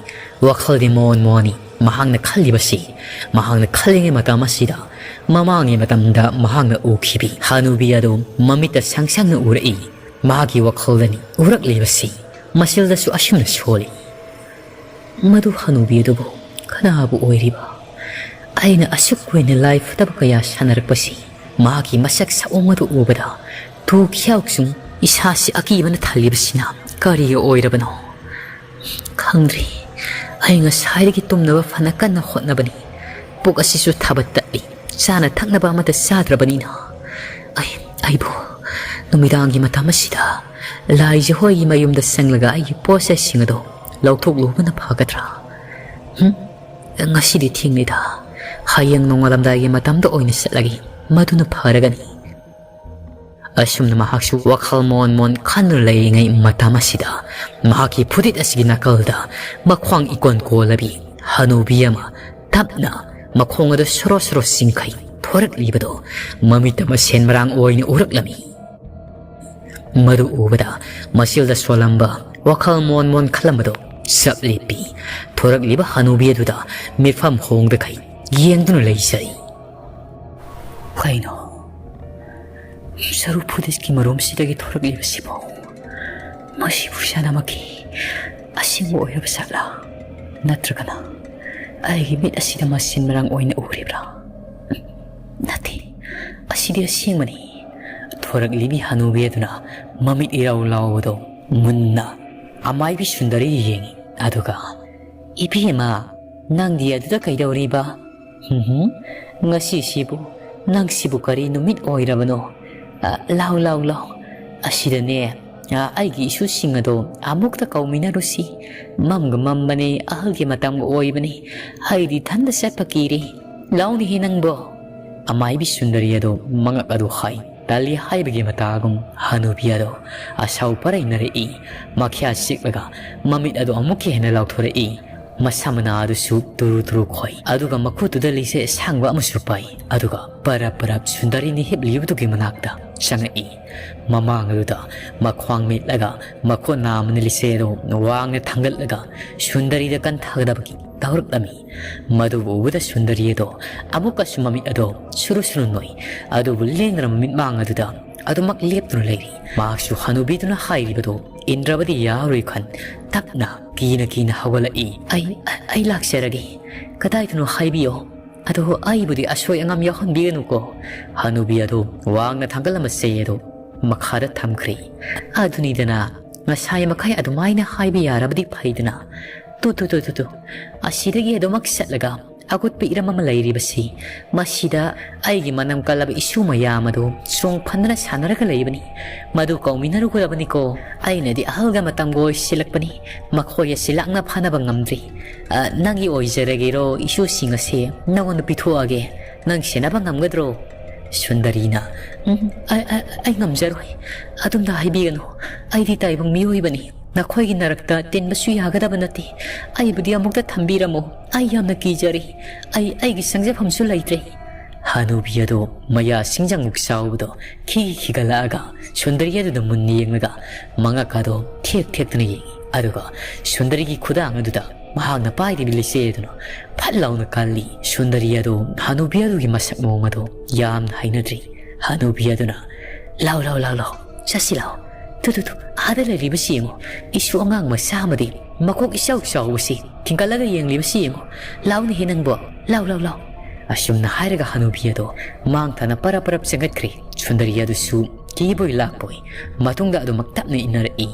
ꯋꯥꯈꯜꯗꯤ ꯃꯣꯟ ꯃꯣꯟꯅꯤ꯫ ꯃꯍꯥꯛꯅ ꯈꯜꯂꯤꯕꯁꯤ, ꯃꯍꯥꯛꯅ ꯈꯜꯂꯤꯉꯩ ꯃꯇꯝ ꯑꯁꯤꯗ ꯃꯃꯥꯡꯒꯤ ꯃꯇꯝꯗ ꯃꯍꯥꯛꯅ ꯎꯈꯤꯕꯤ ꯍꯅꯨꯕꯤ ꯑꯗꯨ ꯃꯃꯤꯠꯇ ꯁꯪ ꯁꯪꯅ ꯎꯔꯛꯏ꯫ ꯃꯍꯥꯛꯀꯤ ꯋꯥꯈꯜꯗꯅꯤ ꯎꯔꯛꯂꯤꯕꯁꯤ꯫ ꯃꯁꯤꯜꯗꯁꯨ ꯑꯁꯨꯝꯅ ꯁꯣꯜꯂꯤ꯫ ꯃꯗꯨ ꯍꯅꯨꯕꯤ ꯑꯗꯨꯕꯨ ꯀꯅꯥꯕꯨ ꯑꯣꯏꯔꯤꯕ? ꯑꯩꯅ ꯑꯁꯨꯛ ꯀꯨꯏꯅ ꯂꯥꯏ ꯐꯠꯇꯕ ꯀꯌꯥ ꯁꯥꯟꯅꯔꯛꯄꯁꯤ, ꯃꯍꯥꯛꯀꯤ ꯃꯁꯛ ꯁꯛꯑꯣꯡ ꯑꯗꯨ ꯎꯕꯗ ꯇꯨ ꯈ꯭ꯌꯥꯎꯁꯨꯡ ꯏꯁꯥꯁꯤ ꯑꯀꯤꯕꯅ ꯊꯜꯂꯤꯕꯁꯤꯅ ꯀꯔꯤꯒꯤ ꯑꯣꯏꯔꯕꯅꯣ? ꯈꯪꯗ꯭ꯔꯦ꯫ ꯑꯩ ꯉꯁꯥꯏꯗꯒꯤ ꯇꯨꯝꯅꯕ ꯐꯅ ꯀꯟꯅ ꯍꯣꯠꯅꯕꯅꯤ꯫ ꯄꯨꯛ ꯑꯁꯤꯁꯨ ꯊꯥꯕ ꯇꯠꯂꯤ꯫ ꯆꯥꯅ ꯊꯛꯅꯕ ꯑꯃꯠꯇ ꯆꯥꯗ꯭ꯔꯕꯅꯤꯅ꯫ ꯑꯩ, ꯑꯩꯕꯨ ꯅꯨꯃꯤꯗꯥꯡꯒꯤ ꯃꯇꯝ ꯑꯁꯤꯗ ꯂꯥꯏꯖ ꯍꯣꯏꯒꯤ ꯃꯌꯨꯝꯗ ꯆꯪꯂꯒ ꯑꯩꯒꯤ ꯄꯣꯠ ꯆꯩꯁꯤꯡ ꯑꯗꯨ ꯂꯧꯊꯣꯛꯂꯨꯕꯅ ꯐꯒꯗ꯭ꯔꯥ? ꯍꯨꯝ? ꯉꯁꯤꯗꯤ ꯊꯦꯡꯂꯦꯗ꯫ ꯍꯌꯦꯡ ꯅꯣꯡꯉꯥꯜꯂꯝꯗꯥꯏꯒꯤ ꯃꯇꯝꯗ ꯑꯣꯏꯅ ꯆꯠꯂꯒꯦ꯫ ꯃꯗꯨꯅ ꯐꯔꯒꯅꯤ꯫ ꯑꯁꯨꯝꯅ ꯃꯍꯥꯛꯁꯨ ꯋꯥꯈꯜ ꯃꯣꯟ ꯃꯣꯟ ꯈꯟꯗꯨꯅ ꯂꯩꯔꯤꯉꯩ ꯃꯇꯝ ꯑꯁꯤꯗ ꯃꯍꯥꯛꯀꯤ ꯐꯨꯔꯤꯠ ꯑꯁꯤꯒꯤ ꯅꯥꯀꯜꯗ ꯃꯈ꯭ꯋꯥꯡ ꯏꯀꯣꯟ ꯀꯣꯜꯂꯕꯤ ꯍꯅꯨꯕꯤ ꯑꯃ ꯇꯞꯅ ꯃꯈꯣꯡ ꯑꯗꯨ ꯁꯣꯔꯣ ꯁꯣꯔꯣ ꯆꯤꯡꯈꯩ ꯊꯣꯔꯛꯂꯤꯕꯗꯨ ꯃꯃꯤꯠꯇ ꯃꯁꯦꯟ ꯃꯔꯥꯡ ꯑꯣꯏꯅ ꯎꯔꯛꯂꯝꯃꯤ꯫ ꯃꯗꯨ ꯎꯕꯗ ꯃꯁꯤꯜꯗ ꯁꯣꯜꯂꯝꯕ ꯋꯥꯈꯜ ꯃꯣꯟ ꯃꯣꯟ ꯈꯜꯂꯝꯕꯗꯨ ꯆꯞ ꯂꯦꯞꯄꯤ꯫ ꯊꯣꯔꯛꯂꯤꯕ ꯍꯅꯨꯕꯤ ꯑꯗꯨꯗ ꯃꯤꯠꯐꯝ ꯍꯣꯡꯗꯈꯩ ꯌꯦꯡꯗꯨꯅ ꯂꯩꯖꯔꯤ꯫ ꯀꯩꯅꯣ? ꯁꯔꯨ ꯐꯨꯗꯤꯁꯀꯤ ꯃꯔꯨꯝꯁꯤꯗꯒꯤ ꯊꯣꯔꯛꯂꯤꯕꯁꯤꯕꯨ ꯃꯁꯤꯕꯨ ꯁꯅꯥꯃꯛꯀꯤ ꯑꯁꯦꯡꯕ ꯑꯣꯏꯔꯕ ꯖꯥꯠꯂꯥ? ꯅꯠꯇ꯭ꯔꯒꯅ ꯑꯩꯒꯤ ꯃꯤꯠ ꯑꯁꯤꯗ ꯃꯁꯤꯟ ꯃꯔꯥꯡ ꯑꯣꯏꯅ ꯎꯔꯤꯕ꯭ꯔꯥ? ꯅꯠꯇꯦ, ꯑꯁꯤꯗꯤ ꯑꯁꯦꯡꯕꯅꯤ꯫ ꯊꯣꯔꯛꯂꯤꯕꯤ ꯍꯅꯨꯕꯤ ꯑꯗꯨꯅ ꯃꯃꯤꯠ ꯏꯔꯥꯎ ꯂꯥꯎꯕꯗꯣ ꯃꯨꯟꯅ ꯑꯃꯥꯏꯕꯤ ꯁꯨꯟꯗꯔꯤ ꯌꯦꯡꯉꯤ꯫ ꯑꯗꯨꯒ, "ꯏꯕꯦꯝꯃ, ꯅꯪꯗꯤ ꯑꯗꯨꯗ ꯀꯩꯗꯧꯔꯤꯕ? ꯎꯝꯍꯨꯝ, ꯉꯁꯤꯁꯤꯕꯨ, ꯅꯪꯁꯤꯕꯨ ꯀꯔꯤ ꯅꯨꯃꯤꯠ ꯑꯣꯏꯔꯕꯅꯣ? ꯑ, ꯂꯥꯎ, ꯂꯥꯎ, ꯂꯥꯎ꯫ ꯑꯁꯤꯗꯅꯦ, ꯑ, ꯑꯩꯒꯤ ꯏꯁꯨꯁꯤꯡ ꯑꯗꯣ ꯑꯃꯨꯛꯇ ꯀꯧꯃꯤꯟꯅꯔꯨꯁꯤ꯫ ꯃꯝꯒ ꯃꯝꯕꯅꯦ, ꯑꯍꯜꯒꯤ ꯃꯇꯝꯒ ꯑꯣꯏꯕꯅꯦ꯫ ꯑꯩꯗꯤ ꯏꯊꯟꯗ ꯆꯠꯄ ꯀꯤꯔꯦ꯫ ꯂꯥꯎꯅꯦꯍꯦ ꯅꯪꯕꯣ!" ꯑꯃꯥꯏꯕꯤ ꯁꯨꯟꯗꯔꯤ ꯑꯗꯣ ꯃꯉꯛ ꯑꯗꯨ ꯍꯥꯏ꯫ ꯇꯜꯂꯤ ꯍꯥꯏꯕꯒꯤ ꯃꯇꯥꯒꯨꯝ ꯍꯅꯨꯕꯤ ꯑꯗꯣ ꯑꯁꯥꯎ ꯄꯔꯩꯅꯔꯛꯏ꯫ ꯃꯈ꯭ꯌꯥ ꯆꯤꯛꯂꯒ ꯃꯃꯤꯠ ꯑꯗꯨ ꯑꯃꯨꯛꯀ ꯍꯦꯟꯅ ꯂꯥꯎꯊꯣꯔꯛꯏ꯫ ꯃꯁꯝ ꯃꯅꯥ ꯑꯗꯨꯁꯨ ꯇꯨꯔꯨ ꯇꯨꯔꯨ ꯈꯣꯏ꯫ ꯑꯗꯨꯒ ꯃꯈꯨꯠꯇꯨꯗ ꯂꯤꯆꯩ ꯑꯁꯥꯡꯕ ꯑꯃꯁꯨ ꯄꯥꯏ꯫ ꯑꯗꯨꯒ ꯄꯔꯞ ꯄꯔꯞ ꯁꯨꯟꯗꯔꯤꯅ ꯍꯤꯞꯂꯤꯕꯗꯨꯒꯤ ꯃꯅꯥꯛꯇ ꯆꯪꯉꯛꯏ꯫ ꯃꯃꯥꯡ ꯑꯗꯨꯗ ꯃꯈ꯭ꯋꯥꯡ ꯃꯦꯠꯂꯒ ꯃꯈꯨꯠ ꯅꯥꯝꯃꯅ ꯂꯤꯆꯩ ꯑꯗꯨ ꯋꯥꯡꯅ ꯊꯥꯡꯒꯠꯂꯒ ꯁꯨꯟꯗꯔꯤꯗ ꯀꯟꯊꯒꯗꯕꯒꯤ ꯇꯧꯔꯛꯂꯝꯃꯤ꯫ ꯃꯗꯨꯕꯨ ꯎꯕꯗ ꯁꯨꯟꯗꯔꯤ ꯑꯗꯣ ꯑꯃꯨꯛꯀꯁꯨ ꯃꯃꯤꯠ ꯑꯗꯣ ꯁꯨꯔꯨ ꯁꯨꯔꯨ ꯅꯣꯏ꯫ ꯑꯗꯨꯕꯨ ꯂꯦꯡꯗꯅ ꯃꯃꯤꯠꯃꯥꯡ ꯑꯗꯨꯗ ꯑꯗꯨꯃꯛ ꯂꯦꯞꯇꯨꯅ ꯂꯩꯔꯤ꯫ ꯃꯍꯥꯛꯁꯨ ꯍꯅꯨꯕꯤꯗꯨꯅ ꯍꯥꯏꯔꯤꯕꯗꯣ ꯏꯟꯗ꯭ꯔꯕꯗꯤ ꯌꯥꯔꯣꯏ ꯈꯟ ꯇꯞꯅ ꯀꯤꯅ ꯀꯤꯅ ꯍꯧꯒꯠꯂꯛꯏ꯫ "ꯑꯩ, ꯑꯩ, ꯑꯩ ꯂꯥꯛꯆꯔꯒꯦ꯫ ꯀꯗꯥꯏꯗꯅꯣ ꯍꯥꯏꯕꯤꯌꯣ꯫ ꯑꯗꯣ ꯑꯩꯕꯨꯗꯤ ꯑꯁꯣꯏ ꯑꯉꯥꯝ ꯌꯥꯎꯍꯟꯕꯤꯒꯅꯨꯀꯣ꯫" ꯍꯅꯨꯕꯤ ꯑꯗꯣ ꯋꯥꯡꯅ ꯊꯥꯡꯒꯠꯂꯝꯕ ꯆꯩ ꯑꯗꯣ ꯃꯈꯥꯗ ꯊꯝꯈ꯭ꯔꯦ꯫ "ꯑꯗꯨꯅꯤꯗꯅ, ꯉꯁꯥꯏ ꯃꯈꯩ ꯑꯗꯨꯃꯥꯏꯅ ꯍꯥꯏꯕ ꯌꯥꯔꯕꯗꯤ ꯐꯩꯗꯅ꯫ Two, two, two, two, two. ꯑꯁꯤꯗꯒꯤ ꯑꯗꯨꯃꯛ ꯆꯠꯂꯒ ꯑꯀꯨꯠꯄ ꯏꯔꯝ ꯑꯃ ꯂꯩꯔꯤꯕꯁꯤ, ꯃꯁꯤꯗ ꯑꯩꯒꯤ ꯃꯅꯝ ꯀꯜꯂꯕ ꯏꯁꯨ ꯃꯌꯥꯝ ꯑꯗꯨ ꯆꯣꯡ ꯐꯟꯗꯅ ꯁꯥꯟꯅꯔꯒ ꯂꯩꯕꯅꯤ꯫ ꯃꯗꯨ ꯀꯧꯃꯤꯟꯅꯔꯨꯒꯗꯕꯅꯤꯀꯣ꯫ ꯑꯩꯅꯗꯤ ꯑꯍꯜꯒ ꯃꯇꯝꯒ ꯑꯣꯏꯁꯤꯜꯂꯛꯄꯅꯤ꯫ ꯃꯈꯣꯏ ꯑꯁꯤ ꯂꯥꯛꯅ ꯐꯥꯅꯕ ꯉꯝꯗ꯭ꯔꯤ꯫ ꯑ, ꯅꯪꯒꯤ ꯑꯣꯏꯖꯔꯒꯦꯔꯣ? ꯏꯁꯨꯁꯤꯡ ꯑꯁꯦ ꯅꯉꯣꯟꯗ ꯄꯤꯊꯣꯛꯑꯒꯦ꯫ ꯅꯪ ꯁꯦꯟꯅꯕ ꯉꯝꯒꯗ꯭ꯔꯣ?" ꯁꯨꯟꯗꯔꯤꯅ, "ꯎꯝ, ꯑ, ꯑ, ꯑꯩ ꯉꯝꯖꯔꯣꯏ꯫ ꯑꯗꯨꯝꯅ ꯍꯥꯏꯕꯤꯒꯅꯨ꯫ ꯑꯩꯗꯤ ꯇꯥꯏꯕꯪ ꯃꯤꯑꯣꯏꯕꯅꯤ꯫ ꯅꯈꯣꯏꯒꯤ ꯅꯔꯛꯇ ꯇꯤꯟꯕꯁꯨ ꯌꯥꯒꯗꯕ ꯅꯠꯇꯦ꯫ ꯑꯩꯕꯨꯗꯤ ꯑꯃꯨꯛꯇ ꯊꯝꯕꯤꯔꯝꯃꯣ꯫ ꯑꯩ ꯌꯥꯝꯅ ꯀꯤꯖꯔꯦ꯫ ꯑꯩ, ꯑꯩꯒꯤ ꯆꯪꯖꯐꯝꯁꯨ ꯂꯩꯇ꯭ꯔꯦ꯫" ꯍꯅꯨꯕꯤ ꯑꯗꯣ ꯃꯌꯥ ꯁꯤꯡꯖꯪꯃꯨꯛ ꯆꯥꯎꯕꯗꯣ ꯈꯤꯒꯤ ꯈꯤꯒꯠꯂꯛꯑꯒ ꯁꯨꯟꯗꯔꯤ ꯑꯗꯨꯗ ꯃꯨꯟꯅ ꯌꯦꯡꯂꯒ ꯃꯉꯛ ꯑꯗꯣ ꯊꯦꯛ ꯊꯦꯛꯇꯨꯅ ꯌꯦꯡꯉꯤ꯫ ꯑꯗꯨꯒ ꯁꯨꯟꯗꯔꯤꯒꯤ ꯈꯨꯗꯥꯡ ꯑꯗꯨꯗ ꯃꯍꯥꯛꯅ ꯄꯥꯏꯔꯤꯕ ꯂꯤꯆꯩ ꯑꯗꯨꯅ ꯐꯠ ꯂꯥꯎꯅ ꯀꯜꯂꯤ꯫ ꯁꯨꯟꯗꯔꯤ ꯑꯗꯣ ꯍꯅꯨꯕꯤ ꯑꯗꯨꯒꯤ ꯃꯁꯛ ꯃꯑꯣꯡ ꯑꯗꯣ ꯌꯥꯝꯅ ꯍꯩꯅꯗ꯭ꯔꯤ꯫ ꯍꯅꯨꯕꯤ ꯑꯗꯨꯅ, "ꯂꯥꯎ, ꯂꯥꯎ, ꯂꯥꯎ, ꯂꯥꯎ, ꯆꯠꯁꯤ ꯂꯥꯎ꯫ ꯇꯨ, ꯇꯨ, ꯇꯨ, ꯑꯥꯗ ꯂꯩꯔꯤꯕꯁꯤ ꯌꯦꯡꯉꯨ꯫ ꯏꯁꯨ ꯑꯉꯥꯡ ꯃꯆꯥ ꯑꯃꯗꯤ ꯃꯀꯣꯛ ꯏꯆꯥꯎ ꯆꯥꯎꯕꯁꯤ ꯊꯤꯡꯒꯠꯂꯒ ꯌꯦꯡꯂꯤꯕꯁꯤ ꯌꯦꯡꯉꯨ꯫ ꯂꯥꯎꯅꯦꯍꯦ ꯅꯪꯕꯣ, ꯂꯥꯎ, ꯂꯥꯎ, ꯂꯥꯎ꯫" ꯑꯁꯨꯝꯅ ꯍꯥꯏꯔꯒ ꯍꯅꯨꯕꯤ ꯑꯗꯣ ꯃꯥꯡ ꯊꯥꯅ ꯄꯔꯞ ꯄꯔꯞ ꯆꯪꯒꯠꯈ꯭ꯔꯦ꯫ ꯁꯨꯟꯗꯔꯤ ꯑꯗꯨꯁꯨ ꯀꯤꯕꯣꯏ ꯂꯥꯛꯄꯣꯏ ꯃꯇꯨꯡꯗ ꯑꯗꯨꯃꯛ ꯇꯞꯅ ꯏꯟꯅꯔꯛꯏ꯫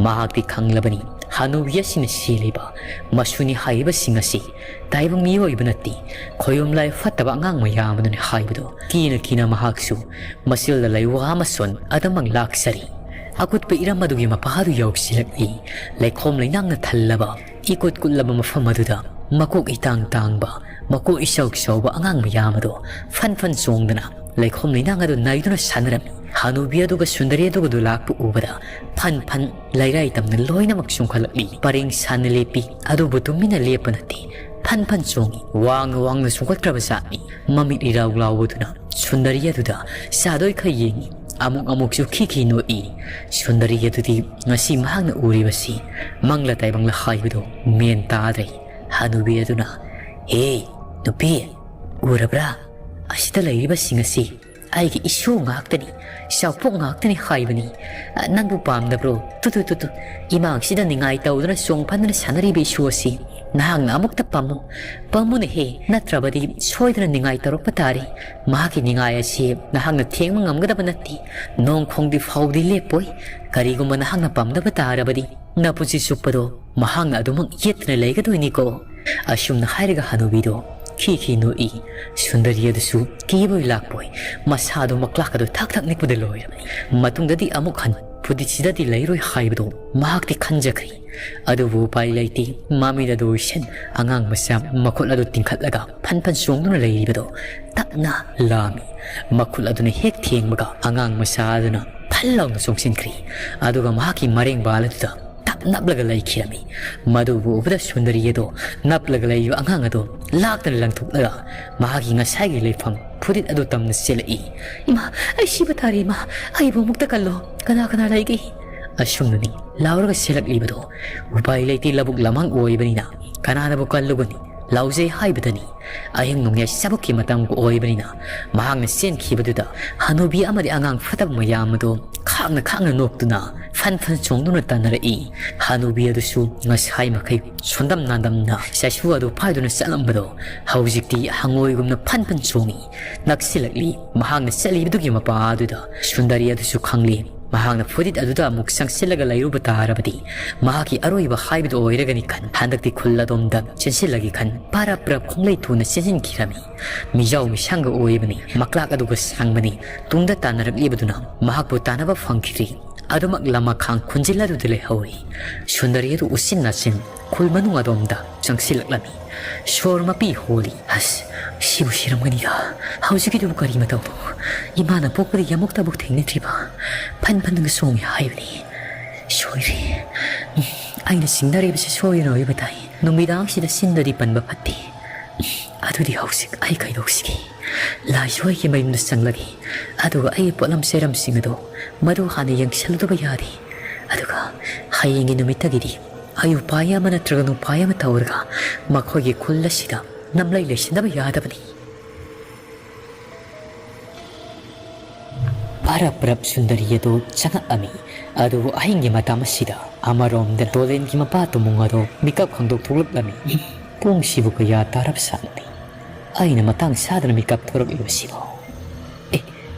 ꯃꯍꯥꯛꯇꯤ ꯈꯪꯂꯕꯅꯤ ꯍꯅꯨꯕꯤ ꯑꯁꯤꯅ ꯁꯤꯂꯤꯕ ꯃꯁꯨꯅꯤ ꯍꯥꯏꯔꯤꯕꯁꯤꯡ ꯑꯁꯤ ꯇꯥꯏꯕꯪ ꯃꯤꯑꯣꯏꯕ ꯅꯠꯇꯦ, ꯈꯣꯌꯨꯝ ꯂꯥꯏ ꯐꯠꯇꯕ ꯑꯉꯥꯡ ꯃꯌꯥꯝ ꯑꯗꯨꯅꯤ ꯍꯥꯏꯕꯗꯨ꯫ ꯀꯤꯅ ꯀꯤꯅ ꯃꯍꯥꯛꯁꯨ ꯃꯆꯤꯜꯗ ꯂꯩ ꯋꯥ ꯑꯃꯁꯣꯟ ꯑꯗꯨꯃꯛ ꯂꯥꯛꯆꯔꯤ꯫ ꯑꯀꯨꯠꯄ ꯏꯔꯝ ꯑꯗꯨꯒꯤ ꯃꯄꯥ ꯑꯗꯨ ꯌꯧꯁꯤꯜꯂꯛꯂꯤ꯫ ꯂꯩꯈꯣꯝ ꯂꯩꯅꯥꯡꯅ ꯊꯜꯂꯕ ꯏꯀꯨꯠ ꯀꯨꯠꯂꯕ ꯃꯐꯝ ꯑꯗꯨꯗ ꯃꯀꯣꯛ ꯏꯇꯥꯡ ꯇꯥꯡꯕ, ꯃꯀꯣꯛ ꯏꯆꯧ ꯆꯧꯕ ꯑꯉꯥꯡ ꯃꯌꯥꯝ ꯑꯗꯨ ꯐꯟ ꯐꯟ ꯆꯣꯡꯗꯨꯅ ꯂꯩꯈꯣꯝ ꯂꯩꯅꯥꯡ ꯑꯗꯨ ꯅꯩꯗꯨꯅ ꯁꯥꯟꯅꯔꯝꯃꯤ꯫ ꯍꯅꯨꯕꯤ ꯑꯗꯨꯒ ꯁꯨꯟꯗꯔꯤ ꯑꯗꯨꯒꯗꯨ ꯂꯥꯛꯄ ꯎꯕꯗ ꯐꯟ ꯐꯟ ꯂꯩꯔꯥꯏ ꯇꯝꯅ ꯂꯣꯏꯅꯃꯛ ꯆꯣꯡꯈꯠꯂꯛꯂꯤ꯫ ꯄꯔꯦꯡ ꯁꯥꯟꯅ ꯂꯦꯞꯄꯤ꯫ ꯑꯗꯨꯕꯨ ꯇꯨꯃꯤꯟꯅ ꯂꯦꯞꯄ ꯅꯠꯇꯦ, ꯐꯟ ꯐꯟ ꯆꯣꯡꯏ꯫ ꯋꯥꯡꯅ ꯋꯥꯡꯅ ꯆꯣꯡꯈꯠꯈ꯭ꯔꯕ ꯖꯥꯠꯅꯤ꯫ ꯃꯃꯤꯠ ꯏꯔꯥꯎ ꯂꯥꯎꯕꯗꯨꯅ ꯁꯨꯟꯗꯔꯤ ꯑꯗꯨꯗ ꯆꯥꯗꯣꯏ ꯈꯔ ꯌꯦꯡꯏ꯫ ꯑꯃꯨꯛ ꯑꯃꯨꯛꯁꯨ ꯈꯤ ꯈꯤ ꯅꯣꯛꯏ꯫ ꯁꯨꯟꯗꯔꯤ ꯑꯗꯨꯗꯤ ꯉꯁꯤ ꯃꯍꯥꯛꯅ ꯎꯔꯤꯕꯁꯤ ꯃꯪꯂ ꯇꯥꯏꯕꯪꯂ ꯍꯥꯏꯕꯗꯨ ꯃꯦꯟ ꯇꯥꯗ꯭ꯔꯦ꯫ ꯍꯅꯨꯕꯤ ꯑꯗꯨꯅ, "ꯍꯦ, ꯅꯨꯄꯤ, ꯎꯔꯕ꯭ꯔꯥ? ꯑꯁꯤꯗ ꯂꯩꯔꯤꯕꯁꯤꯡ ꯑꯁꯤ ꯑꯩꯒꯤ ꯏꯁꯨ ꯉꯥꯛꯇꯅꯤ, ꯆꯥꯎꯄꯣꯛ ꯉꯥꯛꯇꯅꯤ ꯍꯥꯏꯕꯅꯤ꯫ ꯑ, ꯅꯪꯕꯨ ꯄꯥꯝꯗꯕ꯭ꯔꯣ? ꯇꯨ, ꯇꯨ, ꯇꯨ, ꯇꯨ, ꯏꯃꯥꯡꯁꯤꯗ ꯅꯤꯡꯉꯥꯏ ꯇꯧꯗꯨꯅ ꯆꯣꯡ ꯐꯟꯗꯨꯅ ꯁꯥꯟꯅꯔꯤꯕ ꯏꯁꯨ ꯑꯁꯤ ꯅꯍꯥꯛꯅ ꯑꯃꯨꯛꯇ ꯄꯝꯃꯨ, ꯄꯝꯃꯨꯅꯦꯍꯦ, ꯅꯠꯇ꯭ꯔꯕꯗꯤ ꯁꯣꯏꯗꯅ ꯅꯤꯡꯉꯥꯏ ꯇꯧꯔꯛꯄ ꯇꯥꯔꯦ꯫ ꯃꯍꯥꯛꯀꯤ ꯅꯤꯡꯉꯥꯏ ꯑꯁꯤ ꯅꯍꯥꯛꯅ ꯊꯦꯡꯕ ꯉꯝꯒꯗꯕ ꯅꯠꯇꯦ꯫ ꯅꯣꯡ ꯈꯣꯡꯗ꯭ꯔꯤ ꯐꯥꯎꯗꯤ ꯂꯦꯞꯄꯣꯏ꯫ ꯀꯔꯤꯒꯨꯝꯕ ꯅꯍꯥꯛꯅ ꯄꯥꯝꯗꯕ ꯇꯥꯔꯕꯗꯤ ꯅꯄꯨꯟꯁꯤ ꯆꯨꯞꯄꯗꯣ ꯃꯍꯥꯛꯅ ꯑꯗꯨꯃꯛ ꯌꯦꯠꯇꯨꯅ ꯂꯩꯒꯗꯣꯏꯅꯤꯀꯣ"꯫ ꯑꯁꯨꯝꯅ ꯍꯥꯏꯔꯒ ꯍꯅꯨꯕꯤꯗꯣ ꯈꯤ ꯈꯤ ꯅꯣꯛꯏ꯫ ꯁꯨꯟꯗꯔꯤ ꯑꯗꯨꯁꯨ ꯀꯤꯕꯣꯏ ꯂꯥꯛꯄꯣꯏ ꯃꯁꯥꯗꯣ ꯃꯀ꯭ꯂꯥꯛ ꯑꯗꯨ ꯊꯛ ꯊꯛ ꯅꯤꯛꯄꯗ ꯂꯣꯏꯔꯕꯅꯤ꯫ ꯃꯇꯨꯡꯗꯗꯤ ꯑꯃꯨꯛ ꯍꯟ ꯐꯨꯗꯤꯠꯁꯤꯗꯗꯤ ꯂꯩꯔꯣꯏ ꯍꯥꯏꯕꯗꯣ ꯃꯍꯥꯛꯇꯤ ꯈꯟꯖꯈ꯭ꯔꯦ꯫ ꯑꯗꯨꯕꯨ ꯎꯄꯥꯏ ꯂꯩꯇꯦ꯫ ꯃꯃꯤꯠ ꯑꯗꯨ ꯎꯏꯁꯟ ꯑꯉꯥꯡ ꯃꯆꯥ ꯃꯈꯨꯠ ꯑꯗꯨ ꯇꯤꯡꯈꯠꯂꯒ ꯐꯟ ꯐꯟ ꯆꯣꯡꯗꯨꯅ ꯂꯩꯔꯤꯕꯗꯣ ꯇꯞꯅ ꯂꯥꯝꯃꯤ꯫ ꯃꯈꯨꯠ ꯑꯗꯨꯅ ꯍꯦꯛ ꯊꯦꯡꯕꯒ ꯑꯉꯥꯡ ꯃꯆꯥ ꯑꯗꯨꯅ ꯐꯟ ꯂꯥꯎꯅ ꯆꯣꯡꯁꯤꯟꯈ꯭ꯔꯤ꯫ ꯑꯗꯨꯒ ꯃꯍꯥꯛꯀꯤ ꯃꯔꯦꯡꯕꯥꯜ ꯑꯗꯨꯗ ꯇꯞ ꯅꯞꯂꯒ ꯂꯩꯈꯤꯔꯝꯃꯤ꯫ ꯃꯗꯨꯕꯨ ꯎꯕꯗ ꯁꯨꯟꯗꯔꯤ ꯑꯗꯣ ꯅꯞꯂꯒ ꯂꯩꯔꯤꯕ ꯑꯉꯥꯡ ꯑꯗꯣ ꯂꯥꯛꯇꯅ ꯂꯪꯊꯣꯛꯂꯒ ꯃꯍꯥꯛꯀꯤ ꯉꯁꯥꯏꯒꯤ ꯂꯩꯐꯝ ꯐꯨꯔꯤꯠ ꯑꯗꯨ ꯇꯝꯅ ꯆꯦꯜꯂꯛꯏ꯫ "ꯏꯃꯥ, ꯑꯩ ꯁꯤꯕ ꯇꯥꯔꯦ ꯏꯃꯥ, ꯑꯩꯕꯨ ꯑꯃꯨꯛꯇ ꯀꯜꯂꯣ, ꯀꯅꯥ ꯀꯅꯥ ꯂꯩꯒꯦ?" ꯑꯁꯨꯝꯅꯅꯤ ꯂꯥꯎꯔꯒ ꯆꯦꯜꯂꯛꯂꯤꯕꯗꯣ꯫ ꯎꯄꯥꯏ ꯂꯩꯇꯦ, ꯂꯧꯕꯨꯛ ꯂꯃꯥꯡ ꯑꯣꯏꯕꯅꯤꯅ ꯀꯅꯥꯅꯕꯨ ꯀꯜꯂꯨꯒꯅꯤ? ꯂꯥꯎꯖꯩ ꯍꯥꯏꯕꯗꯅꯤ꯫ ꯑꯍꯤꯡ ꯅꯣꯡꯌꯥꯏ ꯆꯥꯕꯛꯀꯤ ꯃꯇꯝꯒ ꯑꯣꯏꯕꯅꯤꯅ ꯃꯍꯥꯛꯅ ꯆꯦꯟꯈꯤꯕꯗꯨꯗ ꯍꯅꯨꯕꯤ ꯑꯃꯗꯤ ꯑꯉꯥꯡ ꯐꯠꯇꯕ ꯃꯌꯥꯝ ꯑꯗꯨ ꯈꯥꯡꯅ ꯈꯥꯡꯅ ꯅꯣꯛꯇꯨꯅ ꯐꯟ ꯐꯟ ꯆꯣꯡꯗꯨꯅ ꯇꯥꯟꯅꯔꯛꯏ꯫ ꯍꯅꯨꯕꯤ ꯑꯗꯨꯁꯨ ꯉꯁꯥꯏ ꯃꯈꯩ ꯁꯣꯟꯗꯝ ꯅꯥꯟꯗꯝꯅ ꯆꯩꯁꯨ ꯑꯗꯨ ꯄꯥꯏꯗꯨꯅ ꯆꯠꯂꯝꯕꯗꯣ ꯍꯧꯖꯤꯛꯇꯤ ꯍꯪꯉꯣꯏꯒꯨꯝꯅ ꯐꯟ ꯐꯟ ꯆꯣꯡꯏ꯫ ꯅꯛꯁꯤꯜꯂꯛꯂꯤ꯫ ꯃꯍꯥꯛꯅ ꯆꯠꯂꯤꯕꯗꯨꯒꯤ ꯃꯄꯥ ꯑꯗꯨꯗ ꯁꯨꯟꯗꯔꯤ ꯑꯗꯨꯁꯨ ꯈꯪꯂꯤ꯫ ꯃꯍꯥꯛꯅ ꯐꯨꯔꯤꯠ ꯑꯗꯨꯗ ꯑꯃꯨꯛ ꯆꯪꯁꯤꯜꯂꯒ ꯂꯩꯔꯨꯕ ꯇꯥꯔꯕꯗꯤ ꯃꯍꯥꯛꯀꯤ ꯑꯔꯣꯏꯕ ꯍꯥꯏꯕꯗꯨ ꯑꯣꯏꯔꯒꯅꯤ ꯈꯟ ꯍꯟꯗꯛꯇꯤ ꯈꯨꯜ ꯑꯗꯣꯝꯗ ꯆꯦꯟꯁꯤꯜꯂꯒꯦ ꯈꯟ ꯄꯔꯞ ꯄꯔꯞ ꯈꯣꯡꯂꯩ ꯊꯨꯅ ꯆꯦꯟꯁꯤꯟꯈꯤꯔꯝꯃꯤ꯫ ꯃꯤꯖꯥꯎ ꯃꯤꯁꯥꯡꯒ ꯑꯣꯏꯕꯅꯤ, ꯃꯀ꯭ꯂꯥꯛ ꯑꯗꯨꯒ ꯁꯥꯡꯕꯅꯤ꯫ ꯇꯨꯡꯗ ꯇꯥꯟꯅꯔꯛꯂꯤꯕꯗꯨꯅ ꯃꯍꯥꯛꯄꯨ ꯇꯥꯟꯅꯕ ꯐꯪꯈꯤꯗ꯭ꯔꯤ꯫ ꯑꯗꯨꯃꯛ ꯂꯃꯈꯥꯡ ꯈꯨꯟꯖꯤꯜ ꯑꯗꯨꯗ ꯂꯩꯍꯧꯔꯤ꯫ ꯁꯨꯟꯗꯔꯤ ꯑꯗꯨ ꯎꯆꯤꯟ ꯅꯥꯆꯤꯟ ꯈꯨꯜ ꯃꯅꯨꯡ ꯑꯗꯣꯝꯗ ꯆꯪꯁꯤꯜꯂꯛꯂꯝꯃꯤ꯫ ꯁꯣꯔ ꯃꯄꯤ ꯍꯣꯜꯂꯤ꯫ "ꯑꯁ, ꯁꯤꯕꯨ ꯁꯤꯔꯝꯒꯅꯤꯗ꯫ ꯍꯧꯖꯤꯛꯀꯤꯗꯨꯕꯨ ꯀꯔꯤ ꯃꯇꯧꯅꯣ? ꯏꯃꯥꯅ ꯄꯣꯛꯄꯗꯒꯤ ꯑꯃꯨꯛꯇꯕꯨ ꯊꯦꯡꯅꯗ꯭ꯔꯤꯕ ꯐꯟ ꯐꯟꯒ ꯆꯣꯡꯉꯤ ꯍꯥꯏꯕꯅꯤ꯫ ꯁꯣꯏꯔꯦ꯫ ꯎꯝ, ꯑꯩꯅ ꯆꯤꯡꯅꯔꯤꯕꯁꯤ ꯁꯣꯏꯗꯅ ꯑꯣꯏꯕ ꯇꯥꯏ꯫ ꯅꯨꯃꯤꯗꯥꯡꯁꯤꯗ ꯆꯤꯟꯗꯗꯤ ꯄꯟꯕ ꯐꯠꯇꯦ꯫ ꯑꯗꯨꯗꯤ ꯍꯧꯖꯤꯛ ꯑꯩ ꯀꯩꯗꯧꯁꯤꯒꯦ? ꯂꯥꯏꯁꯣꯏꯒꯤ ꯃꯌꯨꯝꯗ ꯆꯪꯂꯒꯦ꯫ ꯑꯗꯨꯒ ꯑꯩꯒꯤ ꯄꯣꯠꯂꯝ ꯆꯩꯔꯝꯁꯤꯡ ꯑꯗꯨ ꯃꯗꯨ ꯍꯥꯟꯅ ꯌꯦꯡꯁꯤꯜꯂꯨꯗꯕ ꯌꯥꯗꯦ꯫ ꯑꯗꯨꯒ ꯍꯌꯦꯡꯒꯤ ꯅꯨꯃꯤꯠꯇꯒꯤꯗꯤ ꯑꯩ ꯎꯄꯥꯏ ꯑꯃ ꯅꯠꯇ꯭ꯔꯒ ꯅꯨꯄꯥꯏ ꯑꯃ ꯇꯧꯔꯒ ꯃꯈꯣꯏꯒꯤ ꯈꯨꯜ ꯑꯁꯤꯗ ꯅꯝꯂꯩ ꯂꯩꯁꯤꯟꯗꯕ ꯌꯥꯗꯕꯅꯤ"꯫ ꯄꯔꯞ ꯄꯔꯞ ꯁꯨꯟꯗꯔꯤ ꯑꯗꯨ ꯆꯪꯉꯛꯂꯝꯃꯤ꯫ ꯑꯗꯨꯕꯨ ꯑꯍꯤꯡꯒꯤ ꯃꯇꯝ ꯑꯁꯤꯗ ꯑꯃꯔꯣꯝꯗ ꯇꯣꯂꯦꯟꯒꯤ ꯃꯄꯥ ꯇꯨꯃꯨꯡ ꯑꯗꯨ ꯃꯤꯀꯞ ꯈꯪꯗꯣꯛ ꯊꯣꯛꯂꯛꯂꯝꯃꯤ꯫ "ꯄꯨꯡꯁꯤꯕꯨ ꯀꯌꯥ ꯇꯥꯔꯕ ꯁꯥꯠꯅꯣꯅꯦ? ꯑꯩꯅ ꯃꯇꯥꯡ ꯆꯥꯗꯅ ꯃꯤꯀꯞ ꯊꯣꯔꯛꯂꯤꯕꯁꯤꯕꯣ? ꯑꯦ,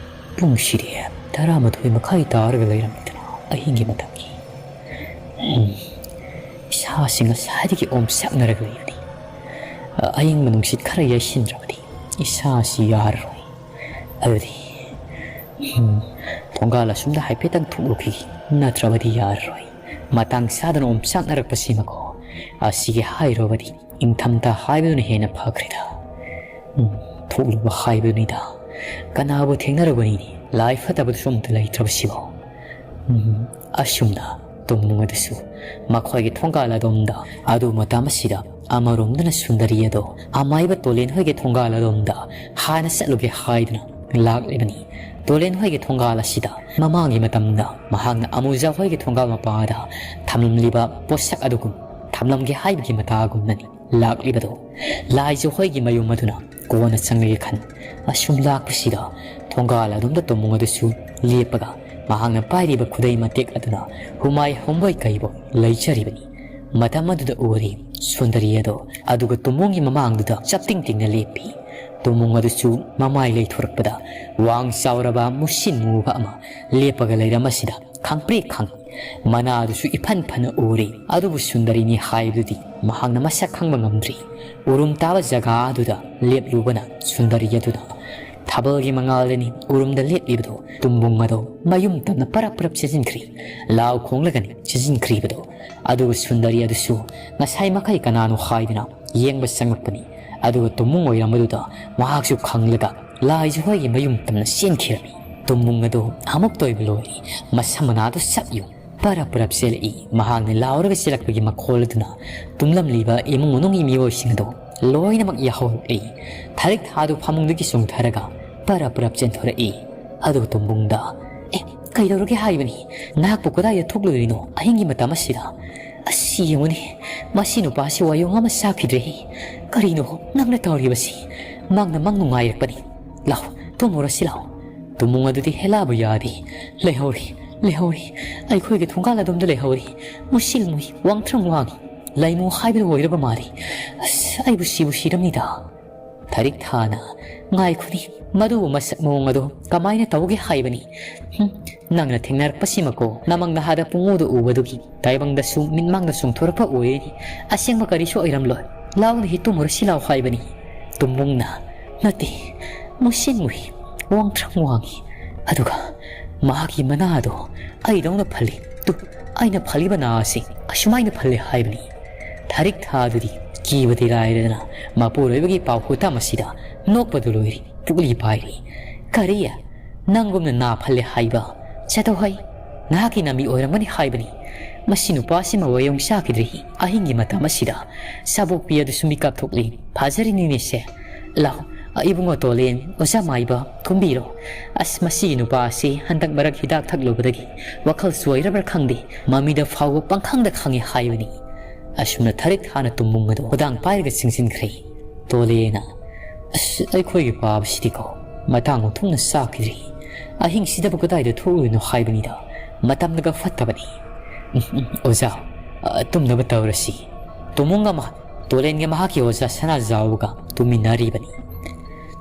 ꯄꯨꯡꯁꯤꯗꯤ ꯇꯔꯥꯃꯥꯊꯣꯏ ꯃꯈꯥꯏ ꯇꯥꯔꯒ ꯂꯩꯔꯝꯃꯤꯗꯅ, ꯑꯍꯤꯡꯒꯤ ꯃꯇꯝꯒꯤ꯫ ꯎꯝ, ꯏꯁꯥꯁꯤ ꯉꯁꯥꯏꯗꯒꯤ ꯑꯣꯝꯆꯥꯛꯅꯔꯒ ꯂꯩꯕꯅꯤ꯫ ꯑ, ꯑꯏꯪꯕ ꯅꯨꯡꯁꯤꯠ ꯈꯔ ꯌꯩꯁꯤꯟꯗ꯭ꯔꯕꯗꯤ ꯏꯁꯥꯁꯤ ꯌꯥꯔꯔꯣꯏ꯫ ꯑꯗꯨꯗꯤ, ꯎꯝ, ꯊꯣꯡꯒꯥꯜ ꯑꯁꯨꯝꯗ ꯍꯥꯏꯐꯦꯠꯇꯪ ꯊꯣꯛꯂꯨꯈꯤꯒꯦ, ꯅꯠꯇ꯭ꯔꯕꯗꯤ ꯌꯥꯔꯔꯣꯏ꯫ ꯃꯇꯥꯡ ꯆꯥꯗꯅ ꯑꯣꯝꯆꯥꯛꯅꯔꯛꯄꯁꯤꯃꯀꯣ, ꯑꯁꯤꯒꯤ ꯍꯥꯏꯔꯨꯕꯗꯤ ꯏꯪꯊꯝꯊꯥ ꯍꯥꯏꯕꯗꯨꯅ ꯍꯦꯟꯅ ꯐꯈ꯭ꯔꯦꯗ꯫ ꯎꯝ, ꯊꯣꯛꯂꯨꯕ ꯍꯥꯏꯕꯗꯨꯅꯤꯗ꯫ ꯀꯅꯥꯕꯨ ꯊꯦꯡꯅꯔꯨꯒꯅꯤꯅꯦ, ꯂꯥꯏ ꯐꯠꯇꯕꯗꯨꯁꯨ ꯑꯝꯇ ꯂꯩꯇ꯭ꯔꯕꯁꯤꯕꯣ? ꯎꯝ, ꯑꯁꯨꯝꯅ ꯇꯨꯝꯅꯨꯡ ꯑꯗꯨꯁꯨ ꯃꯈꯣꯏꯒꯤ ꯊꯣꯡꯒꯥꯜ ꯑꯗꯣꯝꯗ꯫ ꯑꯗꯨ ꯃꯇꯝ ꯑꯁꯤꯗ ꯑꯃꯔꯣꯝꯗꯅ ꯁꯨꯟꯗꯔꯤ ꯑꯗꯣ ꯑꯃꯥꯏꯕ ꯇꯣꯂꯦꯟ ꯍꯣꯏꯒꯤ ꯊꯣꯡꯒꯥꯜ ꯑꯗꯣꯝꯗ ꯍꯥꯟꯅ ꯆꯠꯂꯨꯒꯦ ꯍꯥꯏꯗꯨꯅ ꯂꯥꯛꯂꯤꯕꯅꯤ꯫ ꯇꯣꯂꯦꯟ ꯍꯣꯏꯒꯤ ꯊꯣꯡꯒꯥꯜ ꯑꯁꯤꯗ ꯃꯃꯥꯡꯒꯤ ꯃꯇꯝꯗ ꯃꯍꯥꯛꯅ ꯑꯃꯨꯖꯥ ꯍꯣꯏꯒꯤ ꯊꯣꯡꯒꯥꯜ ꯃꯄꯥꯗ ꯊꯝꯂꯝꯂꯤꯕ ꯄꯣꯠꯁꯛ ꯑꯗꯨꯒꯨꯝ ꯊꯝꯂꯝꯒꯦ ꯍꯥꯏꯕꯒꯤ ꯃꯇꯥꯒꯨꯝꯅꯅꯤ ꯂꯥꯛꯂꯤꯕꯗꯣ꯫ ꯂꯥꯏꯖ ꯍꯣꯏꯒꯤ ꯃꯌꯨꯝ ꯑꯗꯨꯅ ꯀꯣꯟꯅ ꯆꯪꯂꯒꯦ ꯈꯟ ꯑꯁꯨꯝ ꯂꯥꯛꯄꯁꯤꯗ ꯊꯣꯡꯒꯥꯜ ꯑꯗꯣꯝꯗ ꯇꯨꯃꯨꯡ ꯑꯗꯨꯁꯨ ꯂꯦꯞꯄꯒ ꯃꯍꯥꯛꯅ ꯄꯥꯏꯔꯤꯕ ꯈꯨꯗꯩ ꯃꯇꯦꯛ ꯑꯗꯨꯅ ꯍꯨꯃꯥꯏ ꯍꯨꯝꯕꯣꯏ ꯀꯩꯕꯣꯏ ꯂꯩꯖꯔꯤꯕꯅꯤ꯫ ꯃꯇꯝ ꯑꯗꯨꯗ ꯎꯔꯤ ꯁꯨꯟꯗꯔꯤ ꯑꯗꯣ ꯑꯗꯨꯒ ꯇꯨꯃꯨꯡꯒꯤ ꯃꯃꯥꯡꯗꯨꯗ ꯆꯞꯇꯤꯡ ꯇꯤꯡꯅ ꯂꯦꯞꯄꯤ꯫ ꯇꯨꯃꯨꯡ ꯑꯗꯨꯁꯨ ꯃꯃꯥꯏ ꯂꯩꯊꯣꯔꯛꯄꯗ ꯋꯥꯡ ꯆꯥꯎꯔꯕ ꯃꯨꯁꯤꯟ ꯃꯨꯕ ꯑꯃ ꯂꯦꯞꯄꯒ ꯂꯩꯔꯝꯕꯁꯤꯗ ꯈꯪꯄ꯭ꯔꯦꯛ ꯈꯪꯏ꯫ ꯃꯅꯥꯗꯨꯁꯨ ꯏꯐꯟ ꯐꯅ ꯎꯔꯦ, ꯑꯗꯨꯕꯨ ꯁꯨꯟꯗꯔꯤꯅꯤ ꯍꯥꯏꯕꯗꯨꯗꯤ ꯃꯍꯥꯛꯅ ꯃꯁꯛ ꯈꯪꯕ ꯉꯝꯗ꯭ꯔꯤ꯫ ꯎꯔꯨꯝ ꯇꯥꯕ ꯖꯒꯥ ꯑꯗꯨꯗ ꯂꯦꯞꯂꯨꯕꯅ ꯁꯨꯟꯗꯔꯤ ꯑꯗꯨꯅ ꯊꯥꯕꯜꯒꯤ ꯃꯉꯥꯜꯗꯅꯤ ꯎꯔꯨꯝꯗ ꯂꯦꯞꯂꯤꯕꯗꯣ꯫ ꯇꯨꯝꯕꯨꯡ ꯑꯗꯣ ꯃꯌꯨꯝ ꯇꯝꯅ ꯄꯔꯞ ꯄꯔꯞ ꯆꯦꯟꯁꯤꯟꯈ꯭ꯔꯤ꯫ ꯂꯥꯎ ꯈꯣꯡꯂꯒꯅꯤ ꯆꯦꯟꯁꯤꯟꯈ꯭ꯔꯤꯕꯗꯣ꯫ ꯑꯗꯨꯒ ꯁꯨꯟꯗꯔꯤ ꯑꯗꯨꯁꯨ ꯉꯁꯥꯏ ꯃꯈꯩ ꯀꯅꯥꯅꯣ ꯍꯥꯏꯗꯨꯅ ꯌꯦꯡꯕ ꯆꯪꯂꯛꯄꯅꯤ꯫ ꯑꯗꯨꯒ ꯇꯨꯝꯕꯨꯡ ꯑꯣꯏꯔꯝꯕꯗꯨꯗ ꯃꯍꯥꯛꯁꯨ ꯈꯪꯂꯒ ꯂꯥꯏꯖ ꯍꯣꯏꯒꯤ ꯃꯌꯨꯝ ꯇꯝꯅ ꯆꯦꯟꯈꯤꯔꯝꯃꯤ꯫ ꯇꯨꯝꯕꯨꯡ ꯑꯗꯨ ꯑꯃꯨꯛꯇ ꯑꯣꯏꯕ ꯂꯣꯏꯔꯦ꯫ ꯃꯁꯝ ꯃꯅꯥꯗꯨ ꯁꯛ ꯌꯨꯡ ꯄꯔꯞ ꯄꯔꯞ ꯆꯦꯜꯂꯛꯏ꯫ ꯃꯍꯥꯛꯅ ꯂꯥꯎꯔꯒ ꯆꯦꯜꯂꯛꯄꯒꯤ ꯃꯈꯣꯜ ꯑꯗꯨꯅ ꯇꯨꯝꯂꯝꯂꯤꯕ ꯏꯃꯨꯡ ꯃꯅꯨꯡꯒꯤ ꯃꯤꯑꯣꯏꯁꯤꯡ ꯑꯗꯨ ꯂꯣꯏꯅꯃꯛ ꯌꯥꯍꯧꯔꯛꯏ꯫ ꯊꯥꯔꯤꯛ ꯊꯥꯗꯨ ꯐꯃꯨꯡꯗꯒꯤ ꯆꯣꯡꯊꯔꯒ ꯄꯔꯞ ꯄꯔꯞ ꯆꯦꯟꯊꯣꯔꯛꯏ꯫ ꯑꯗꯨꯒ ꯇꯨꯝꯕꯨꯡꯗ, "ꯑꯦ, ꯀꯩꯗꯧꯔꯒꯦ ꯍꯥꯏꯕꯅꯤ? ꯅꯍꯥꯛꯄꯨ ꯀꯗꯥꯏꯗ ꯊꯣꯛꯂꯨꯔꯤꯅꯣ ꯑꯍꯤꯡꯒꯤ ꯃꯇꯝ ꯑꯁꯤꯗ? ꯑꯁ, ꯌꯦꯡꯉꯨꯅꯦ, ꯃꯁꯤ ꯅꯨꯄꯥꯁꯤ ꯋꯥꯌꯣꯡ ꯑꯃ ꯆꯥꯈꯤꯗ꯭ꯔꯦ꯫ ꯀꯔꯤꯅꯣ ꯅꯪꯅ ꯇꯧꯔꯤꯕꯁꯤ? ꯃꯪꯅ ꯃꯪ ꯅꯨꯡꯉꯥꯏꯔꯛꯄꯅꯤ꯫ ꯂꯥꯎ, ꯇꯨꯝꯃꯨꯔꯁꯤ ꯂꯥꯎ꯫" ꯇꯨꯝꯕꯨꯡ ꯑꯗꯨꯗꯤ ꯍꯦꯂꯥꯕꯨ ꯌꯥꯗꯦ꯫ "ꯂꯩꯍꯧꯔꯤ, ꯂꯩꯍꯧꯔꯤ꯫ ꯑꯩꯈꯣꯏꯒꯤ ꯊꯣꯡꯒꯥꯜ ꯑꯗꯣꯝꯗ ꯂꯩꯍꯧꯔꯤ꯫ ꯃꯨꯁꯤꯜ ꯃꯨꯏ, ꯋꯥꯡꯊ꯭ꯔꯪ ꯋꯥꯡꯉꯤ꯫ ꯂꯩꯃꯨ ꯍꯥꯏꯕꯗꯨ ꯑꯣꯏꯔꯕ ꯃꯥꯜꯂꯤ꯫ ꯑꯁ, ꯑꯩꯕꯨ ꯁꯤꯕꯨ ꯁꯤꯔꯝꯅꯤꯗ꯫" ꯊꯥꯔꯤꯛ ꯊꯥꯅ, "ꯉꯥꯏꯈꯣꯅꯤ, ꯃꯗꯨꯕꯨ ꯃꯁꯛ ꯃꯑꯣꯡ ꯑꯗꯨ ꯀꯃꯥꯏꯅ ꯇꯧꯒꯦ ꯍꯥꯏꯕꯅꯤ? ꯍꯨꯝ, ꯅꯪꯅ ꯊꯦꯡꯅꯔꯛꯄꯁꯤꯃꯛꯀꯣ ꯅꯃꯪꯗ ꯍꯥꯗ ꯄꯨꯡꯎꯗ ꯎꯕꯗꯨꯒꯤ ꯇꯥꯏꯕꯪꯗꯁꯨ ꯃꯤꯠꯃꯥꯡꯗ ꯆꯣꯡꯊꯣꯔꯛꯄ ꯑꯣꯏꯔꯤꯅꯤ꯫ ꯑꯁꯦꯡꯕ ꯀꯔꯤꯁꯨ ꯑꯣꯏꯔꯝꯂꯣꯏ꯫ ꯂꯥꯎꯅ ꯍꯤ ꯇꯨꯝꯃꯨꯔꯁꯤ ꯂꯥꯎ ꯍꯥꯏꯕꯅꯤ꯫" ꯇꯨꯝꯕꯨꯡꯅ, "ꯅꯠꯇꯦ, ꯃꯨꯁꯤꯟ ꯃꯨꯏ, ꯋꯥꯡꯊ꯭ꯔꯪ ꯋꯥꯡꯉꯤ꯫ ꯑꯗꯨꯒ ꯃꯍꯥꯛꯀꯤ ꯃꯅꯥꯗꯣ ꯑꯩꯗꯧꯅ ꯐꯜꯂꯤ꯫ ꯇꯨ, ꯑꯩꯅ ꯐꯜꯂꯤꯕ ꯅꯥ ꯑꯁꯤ ꯑꯁꯨꯃꯥꯏꯅ ꯐꯜꯂꯤ ꯍꯥꯏꯕꯅꯤ꯫" ꯊꯥꯔꯤꯛ ꯊꯥꯗꯨꯗꯤ ꯀꯤꯕꯗꯤ ꯂꯥꯏꯔꯗꯅ ꯃꯄꯨꯔꯣꯏꯕꯒꯤ ꯄꯥꯎꯈꯨꯇꯝ ꯑꯁꯤꯗ ꯅꯣꯛꯄꯗꯨ ꯂꯣꯏꯔꯦ꯫ ꯄꯨꯛꯂꯤ ꯄꯥꯏꯔꯤ꯫ "ꯀꯔꯤ? ꯅꯪꯒꯨꯝꯅ ꯅꯥ ꯐꯜꯂꯦ ꯍꯥꯏꯕ? ꯆꯠꯊꯣꯛ ꯍꯩ꯫ ꯅꯍꯥꯛꯀꯤ ꯅꯥꯃꯤ ꯑꯣꯏꯔꯝꯒꯅꯤ ꯍꯥꯏꯕꯅꯤ꯫ ꯃꯁꯤ ꯅꯨꯄꯥꯁꯤꯃ ꯋꯥꯌꯣꯡ ꯆꯥꯈꯤꯗ꯭ꯔꯤ꯫ ꯑꯍꯤꯡꯒꯤ ꯃꯇꯝ ꯑꯁꯤꯗ ꯁꯥꯕꯣꯛꯄꯤ ꯑꯗꯨꯁꯨ ꯃꯤꯀꯞ ꯊꯣꯛꯂꯤ꯫ ꯐꯥꯖꯔꯤꯅꯤꯅꯦ ꯁꯦ꯫ ꯂꯥꯎ, ꯏꯕꯨꯡꯉꯣ ꯇꯣꯂꯦꯟ, ꯑꯣꯖꯥ ꯃꯥꯏꯕ, ꯀꯨꯝꯕꯤꯔꯣ꯫ ꯑꯁ, ꯃꯁꯤꯒꯤ ꯅꯨꯄꯥ ꯑꯁꯤ ꯍꯟꯗꯛ ꯃꯔꯛ ꯍꯤꯗꯥꯛ ꯊꯛꯂꯨꯕꯗꯒꯤ ꯋꯥꯈꯜ ꯆꯣꯏꯔꯕ꯭ꯔꯥ ꯈꯪꯗꯦ, ꯃꯃꯤꯗ ꯐꯥꯎꯕ ꯄꯪꯈꯪꯗ ꯈꯪꯉꯤ ꯍꯥꯏꯕꯅꯤ꯫" ꯑꯁꯨꯝꯅ ꯊꯥꯔꯤꯛ ꯊꯥꯅ ꯇꯨꯝꯕꯨꯡ ꯑꯗꯨ ꯈꯨꯗꯥꯡ ꯄꯥꯏꯔꯒ ꯆꯤꯡꯁꯤꯟꯈ꯭ꯔꯦ꯫ ꯇꯣꯂꯦꯅ, "ꯑꯁ, ꯑꯩꯈꯣꯏꯒꯤ ꯄꯥꯕꯁꯤꯗꯤꯀꯣ ꯃꯇꯥꯡ ꯃꯊꯨꯡꯅ ꯆꯥꯈꯤꯗ꯭ꯔꯤ꯫ ꯑꯍꯤꯡꯁꯤꯗꯕꯨ ꯀꯗꯥꯏꯗ ꯊꯣꯛꯎꯏꯅꯣ ꯍꯥꯏꯕꯅꯤꯗ, ꯃꯇꯝꯅꯒ ꯐꯠꯇꯕꯅꯤ꯫ ꯎꯝ, ꯎꯝ, ꯑꯣꯖꯥ, ꯑ, ꯇꯨꯝꯅꯕ ꯇꯧꯔꯁꯤ꯫" ꯇꯨꯝꯕꯨꯡ ꯑꯃ ꯇꯣꯂꯦꯟꯒ ꯃꯍꯥꯛꯀꯤ ꯑꯣꯖꯥ ꯁꯅꯥꯖꯥꯎꯒ ꯇꯨꯝꯃꯤꯟꯅꯔꯤꯕꯅꯤ꯫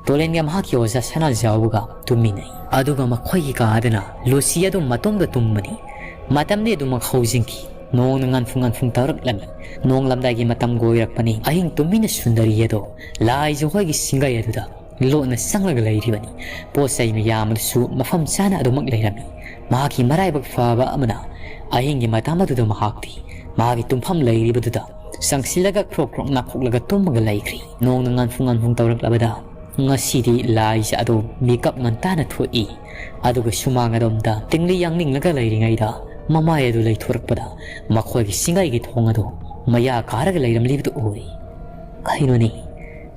ꯇꯣꯂꯦꯟꯒ ꯃꯍꯥꯛꯀꯤ ꯑꯣꯖꯥ ꯁꯅꯥꯖꯥꯎꯒ ꯇꯨꯝꯃꯤꯟꯅꯩ꯫ ꯑꯗꯨꯒ ꯃꯈꯣꯏꯒꯤ ꯀꯥ ꯑꯗꯨꯅ ꯂꯨꯁꯤ ꯑꯗꯨꯝ ꯃꯇꯣꯝꯗ ꯇꯨꯝꯕꯅꯤ꯫ ꯃꯇꯝꯗꯤ ꯑꯗꯨꯃꯛ ꯍꯧꯖꯤꯟꯈꯤ꯫ ꯅꯣꯡꯅ ꯉꯥꯟꯐꯨꯡ ꯉꯥꯟꯐꯨꯡ ꯇꯧꯔꯛꯂꯝꯃꯤ꯫ ꯅꯣꯡꯂꯝꯗꯥꯏꯒꯤ ꯃꯇꯝ ꯑꯣꯏꯔꯛꯄꯅꯤ꯫ ꯑꯍꯤꯡ ꯇꯨꯝꯃꯤꯅ ꯁꯨꯟꯗꯔꯤ ꯑꯗꯣ ꯂꯥꯏꯖ ꯍꯣꯏꯒꯤ ꯁꯤꯡꯒꯩ ꯑꯗꯨꯗ ꯂꯣꯠꯅ ꯆꯪꯂꯒ ꯂꯩꯔꯤꯕꯅꯤ꯫ ꯄꯣꯠ ꯆꯩ ꯃꯌꯥꯝ ꯑꯗꯨꯁꯨ ꯃꯐꯝ ꯆꯥꯅ ꯑꯗꯨꯃꯛ ꯂꯩꯔꯝꯃꯤ꯫ ꯃꯍꯥꯛꯀꯤ ꯃꯔꯥꯏꯕꯛ ꯐꯕ ꯑꯃꯅ ꯑꯍꯤꯡꯒꯤ ꯃꯇꯝ ꯑꯗꯨꯗ ꯃꯍꯥꯛꯇꯤ ꯃꯍꯥꯛꯀꯤ ꯇꯨꯝꯐꯝ ꯂꯩꯔꯤꯕꯗꯨꯗ ꯆꯪꯁꯤꯜꯂꯒ ꯈ꯭ꯔꯣꯛ ꯈ꯭ꯔꯣꯛ ꯅꯥꯈꯣꯛꯂꯒ ꯇꯨꯝꯃꯒ ꯂꯩꯈ꯭ꯔꯤ꯫ ꯅꯣꯡꯅ ꯉꯥꯟꯐꯨ ꯉꯥꯟꯐꯨ ꯇꯧꯔꯛꯂꯕꯗ ꯉꯁꯤꯗꯤ ꯂꯥꯏꯖ ꯑꯗꯣ ꯃꯤꯀꯞ ꯉꯟꯇꯥꯅ ꯊꯣꯛꯏ꯫ ꯑꯗꯨꯒ ꯁꯨꯃꯥꯡ ꯑꯗꯣꯝꯗ ꯇꯤꯡꯂꯤ ꯌꯥꯡꯅꯤꯡꯂꯒ ꯂꯩꯔꯤꯉꯩꯗ ꯃꯃꯥꯏ ꯑꯗꯨ ꯂꯩꯊꯣꯔꯛꯄꯗ ꯃꯈꯣꯏꯒꯤ ꯁꯤꯡꯒꯩꯒꯤ ꯊꯣꯡ ꯑꯗꯨ ꯃꯌꯥ ꯀꯥꯔꯒ ꯂꯩꯔꯝꯂꯤꯕꯗꯨ ꯎꯔꯤ꯫ "ꯀꯩꯅꯣꯅꯦ?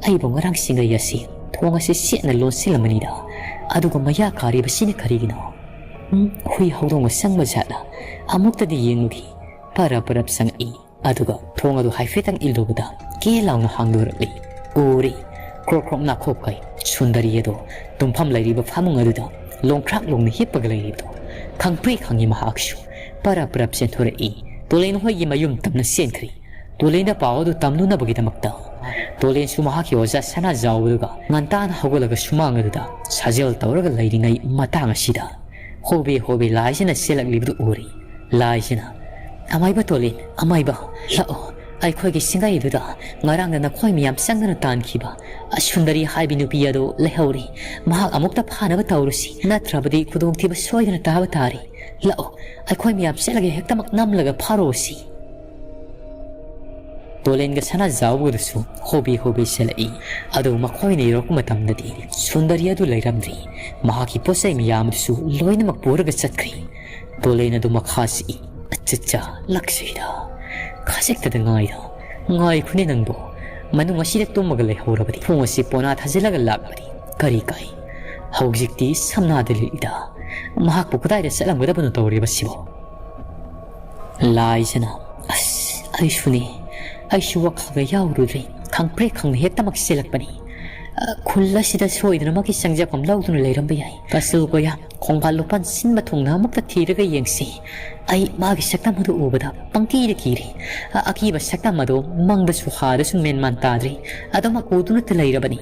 ꯑꯩꯕꯨ ꯉꯔꯥꯡ ꯁꯤꯡꯒꯩ ꯑꯁꯤ ꯊꯣꯡ ꯑꯁꯤ ꯆꯦꯠꯅ ꯂꯣꯟꯁꯤꯜꯂꯝꯕꯅꯤꯗ, ꯑꯗꯨꯒ ꯃꯌꯥ ꯀꯥꯔꯤꯕꯁꯤꯅ ꯀꯔꯤꯒꯤꯅꯣ? ꯎꯝ, ꯍꯨꯏ ꯍꯧꯗꯣꯡꯅ ꯆꯪꯕ ꯖꯥꯠꯂ? ꯑꯃꯨꯛꯇꯗꯤ ꯌꯦꯡꯂꯨꯈꯤ꯫" ꯄꯔꯞ ꯄꯔꯞ ꯆꯪꯉꯛꯏ꯫ ꯑꯗꯨꯒ ꯊꯣꯡ ꯑꯗꯨ ꯍꯥꯏꯐꯦꯠꯇꯪ ꯏꯜꯂꯨꯕꯗ ꯀꯦ ꯂꯥꯎꯅ ꯍꯥꯡꯗꯣꯔꯛꯂꯤ꯫ ꯎꯔꯤ, ꯀ꯭ꯔꯣꯛ ꯀ꯭ꯔꯣꯛ ꯅꯥꯈꯣꯛꯈꯩ ꯁꯨꯟꯗꯔꯤ ꯑꯗꯣ ꯇꯨꯝꯐꯝ ꯂꯩꯔꯤꯕ ꯐꯃꯨꯡ ꯑꯗꯨꯗ ꯂꯣꯡꯈ꯭ꯔꯥꯛ ꯂꯣꯡꯅ ꯍꯤꯞꯄꯒ ꯂꯩꯔꯤꯕꯗꯣ ꯈꯪꯄ꯭ꯔꯦꯛ ꯈꯪꯉꯤ꯫ ꯃꯍꯥꯛꯁꯨ ꯄꯔꯞ ꯄꯔꯞ ꯆꯦꯟꯊꯣꯔꯛꯏ꯫ ꯇꯣꯂꯦꯟ ꯍꯣꯏꯒꯤ ꯃꯌꯨꯝ ꯇꯝꯅ ꯆꯦꯟꯈ꯭ꯔꯤ꯫ ꯇꯣꯂꯦꯟꯗ ꯄꯥꯎ ꯑꯗꯨ ꯇꯝꯂꯨꯅꯕꯒꯤꯗꯃꯛꯇ ꯇꯣꯂꯦꯟꯁꯨ ꯃꯍꯥꯛꯀꯤ ꯑꯣꯖꯥ ꯁꯅꯥꯖꯥꯎꯕꯗꯨꯒ ꯉꯟꯇꯥꯅ ꯍꯧꯒꯠꯂꯒ ꯁꯨꯃꯥꯡ ꯑꯗꯨꯗ ꯁꯥꯖꯦꯜ ꯇꯧꯔꯒ ꯂꯩꯔꯤꯉꯩ ꯃꯇꯥꯡ ꯑꯁꯤꯗ ꯍꯣꯕꯦ ꯍꯣꯕꯦ ꯂꯥꯏꯖꯅ ꯆꯦꯜꯂꯛꯂꯤꯕꯗꯨ ꯎꯔꯤ꯫ ꯂꯥꯏꯖꯅ, "ꯑꯃꯥꯏꯕ ꯇꯣꯂꯦꯟ, ꯑꯃꯥꯏꯕ, ꯂꯥꯛꯑꯣ꯫ ꯑꯩꯈꯣꯏꯒꯤ ꯁꯤꯡꯒꯩꯗꯨꯗ ꯉꯔꯥꯡꯗ ꯅꯈꯣꯏ ꯃꯌꯥꯝ ꯆꯪꯗꯅ ꯇꯥꯟꯈꯤꯕ ꯁꯨꯟꯗꯔꯤ ꯍꯥꯏꯕꯤ ꯅꯨꯄꯤ ꯑꯗꯨ ꯂꯩꯍꯧꯔꯤ꯫ ꯃꯍꯥꯛ ꯑꯃꯨꯛꯇ ꯐꯥꯅꯕ ꯇꯧꯔꯨꯁꯤ, ꯅꯠꯇ꯭ꯔꯕꯗꯤ ꯈꯨꯗꯣꯡꯊꯤꯕ ꯁꯣꯏꯗꯅ ꯇꯥꯕ ꯇꯥꯔꯦ꯫ ꯂꯥꯛꯑꯣ, ꯑꯩꯈꯣꯏ ꯃꯌꯥꯝ ꯆꯠꯂꯒ ꯍꯦꯛꯇꯃꯛ ꯅꯝꯂꯒ ꯐꯥꯔꯨꯁꯤ꯫" ꯇꯣꯂꯦꯟꯒ ꯁꯅꯥꯖꯥꯎꯕꯗꯨꯁꯨ ꯍꯣꯕꯦ ꯍꯣꯕꯦ ꯆꯦꯜꯂꯛꯏ꯫ ꯑꯗꯨ ꯃꯈꯣꯏꯅ ꯌꯧꯔꯛꯄ ꯃꯇꯝꯗꯗꯤ ꯁꯨꯟꯗꯔꯤ ꯑꯗꯨ ꯂꯩꯔꯝꯗ꯭ꯔꯤ꯫ ꯃꯍꯥꯛꯀꯤ ꯄꯣꯠ ꯆꯩ ꯃꯌꯥꯝ ꯑꯗꯨꯁꯨ ꯂꯣꯏꯅꯃꯛ ꯄꯨꯔꯒ ꯆꯠꯈ꯭ꯔꯤ꯫ ꯇꯣꯂꯦꯟ ꯑꯗꯨ ꯃꯈꯥ ꯆꯤꯛꯏ꯫ "ꯑꯆꯠꯆꯥ, ꯂꯥꯛꯆꯩꯗ꯫ ꯈꯖꯤꯛꯇꯗ ꯉꯥꯏꯗ꯫ ꯉꯥꯏꯈꯣꯅꯦ ꯅꯪꯕꯨ꯫ ꯃꯅꯨꯡ ꯑꯁꯤꯗ ꯇꯨꯝꯃꯒ ꯂꯩꯍꯧꯔꯕꯗꯤ ꯊꯣꯡ ꯑꯁꯤ ꯄꯣꯅꯥ ꯊꯥꯖꯤꯜꯂꯒ ꯂꯥꯛꯄꯗꯤ ꯀꯔꯤ ꯀꯥꯏ? ꯍꯧꯖꯤꯛꯇꯤ ꯁꯝꯅꯥꯗ ꯂꯤꯠꯂꯤꯗ꯫ ꯃꯍꯥꯛꯄꯨ ꯀꯗꯥꯏꯗ ꯆꯠꯂꯝꯒꯗꯕꯅꯣ ꯇꯧꯔꯤꯕꯁꯤꯕꯣ?" ꯂꯥꯏꯖꯅ, "ꯑꯁ, ꯑꯩꯁꯨꯅꯦ꯫ ꯑꯩꯁꯨ ꯋꯥꯈꯜꯒ ꯌꯥꯎꯔꯨꯗ꯭ꯔꯦ꯫ ꯈꯪꯄ꯭ꯔꯦꯛ ꯈꯪꯅ ꯍꯦꯛꯇꯃꯛ ꯆꯦꯜꯂꯛꯄꯅꯤ꯫ ꯑ, ꯈꯨꯜ ꯑꯁꯤꯗ ꯁꯣꯏꯗꯅꯃꯛꯀꯤ ꯆꯪꯖꯐꯝ ꯂꯧꯗꯨꯅ ꯂꯩꯔꯝꯕ ꯌꯥꯏ꯫ ꯀꯁꯨ ꯀꯣꯌꯥ, ꯈꯣꯡꯕꯥꯜ ꯂꯨꯄꯥꯟ ꯁꯤꯟꯕ ꯊꯨꯡꯅ ꯑꯃꯨꯛꯇ ꯊꯤꯔꯒ ꯌꯦꯡꯁꯤ꯫ ꯑꯩ ꯃꯥꯒꯤ ꯁꯛꯇꯝ ꯑꯗꯨ ꯎꯕꯗ ꯄꯪꯀꯤꯗ ꯀꯤꯔꯦ꯫ ꯑ, ꯑꯀꯤꯕ ꯁꯛꯇꯝ ꯑꯗꯨ ꯃꯪꯗꯁꯨ ꯍꯥꯗꯁꯨ ꯃꯦꯟꯃꯥꯟ ꯇꯥꯗ꯭ꯔꯦ꯫ ꯑꯗꯨꯃꯛ ꯎꯗꯨꯅꯇ ꯂꯩꯔꯕꯅꯤ꯫"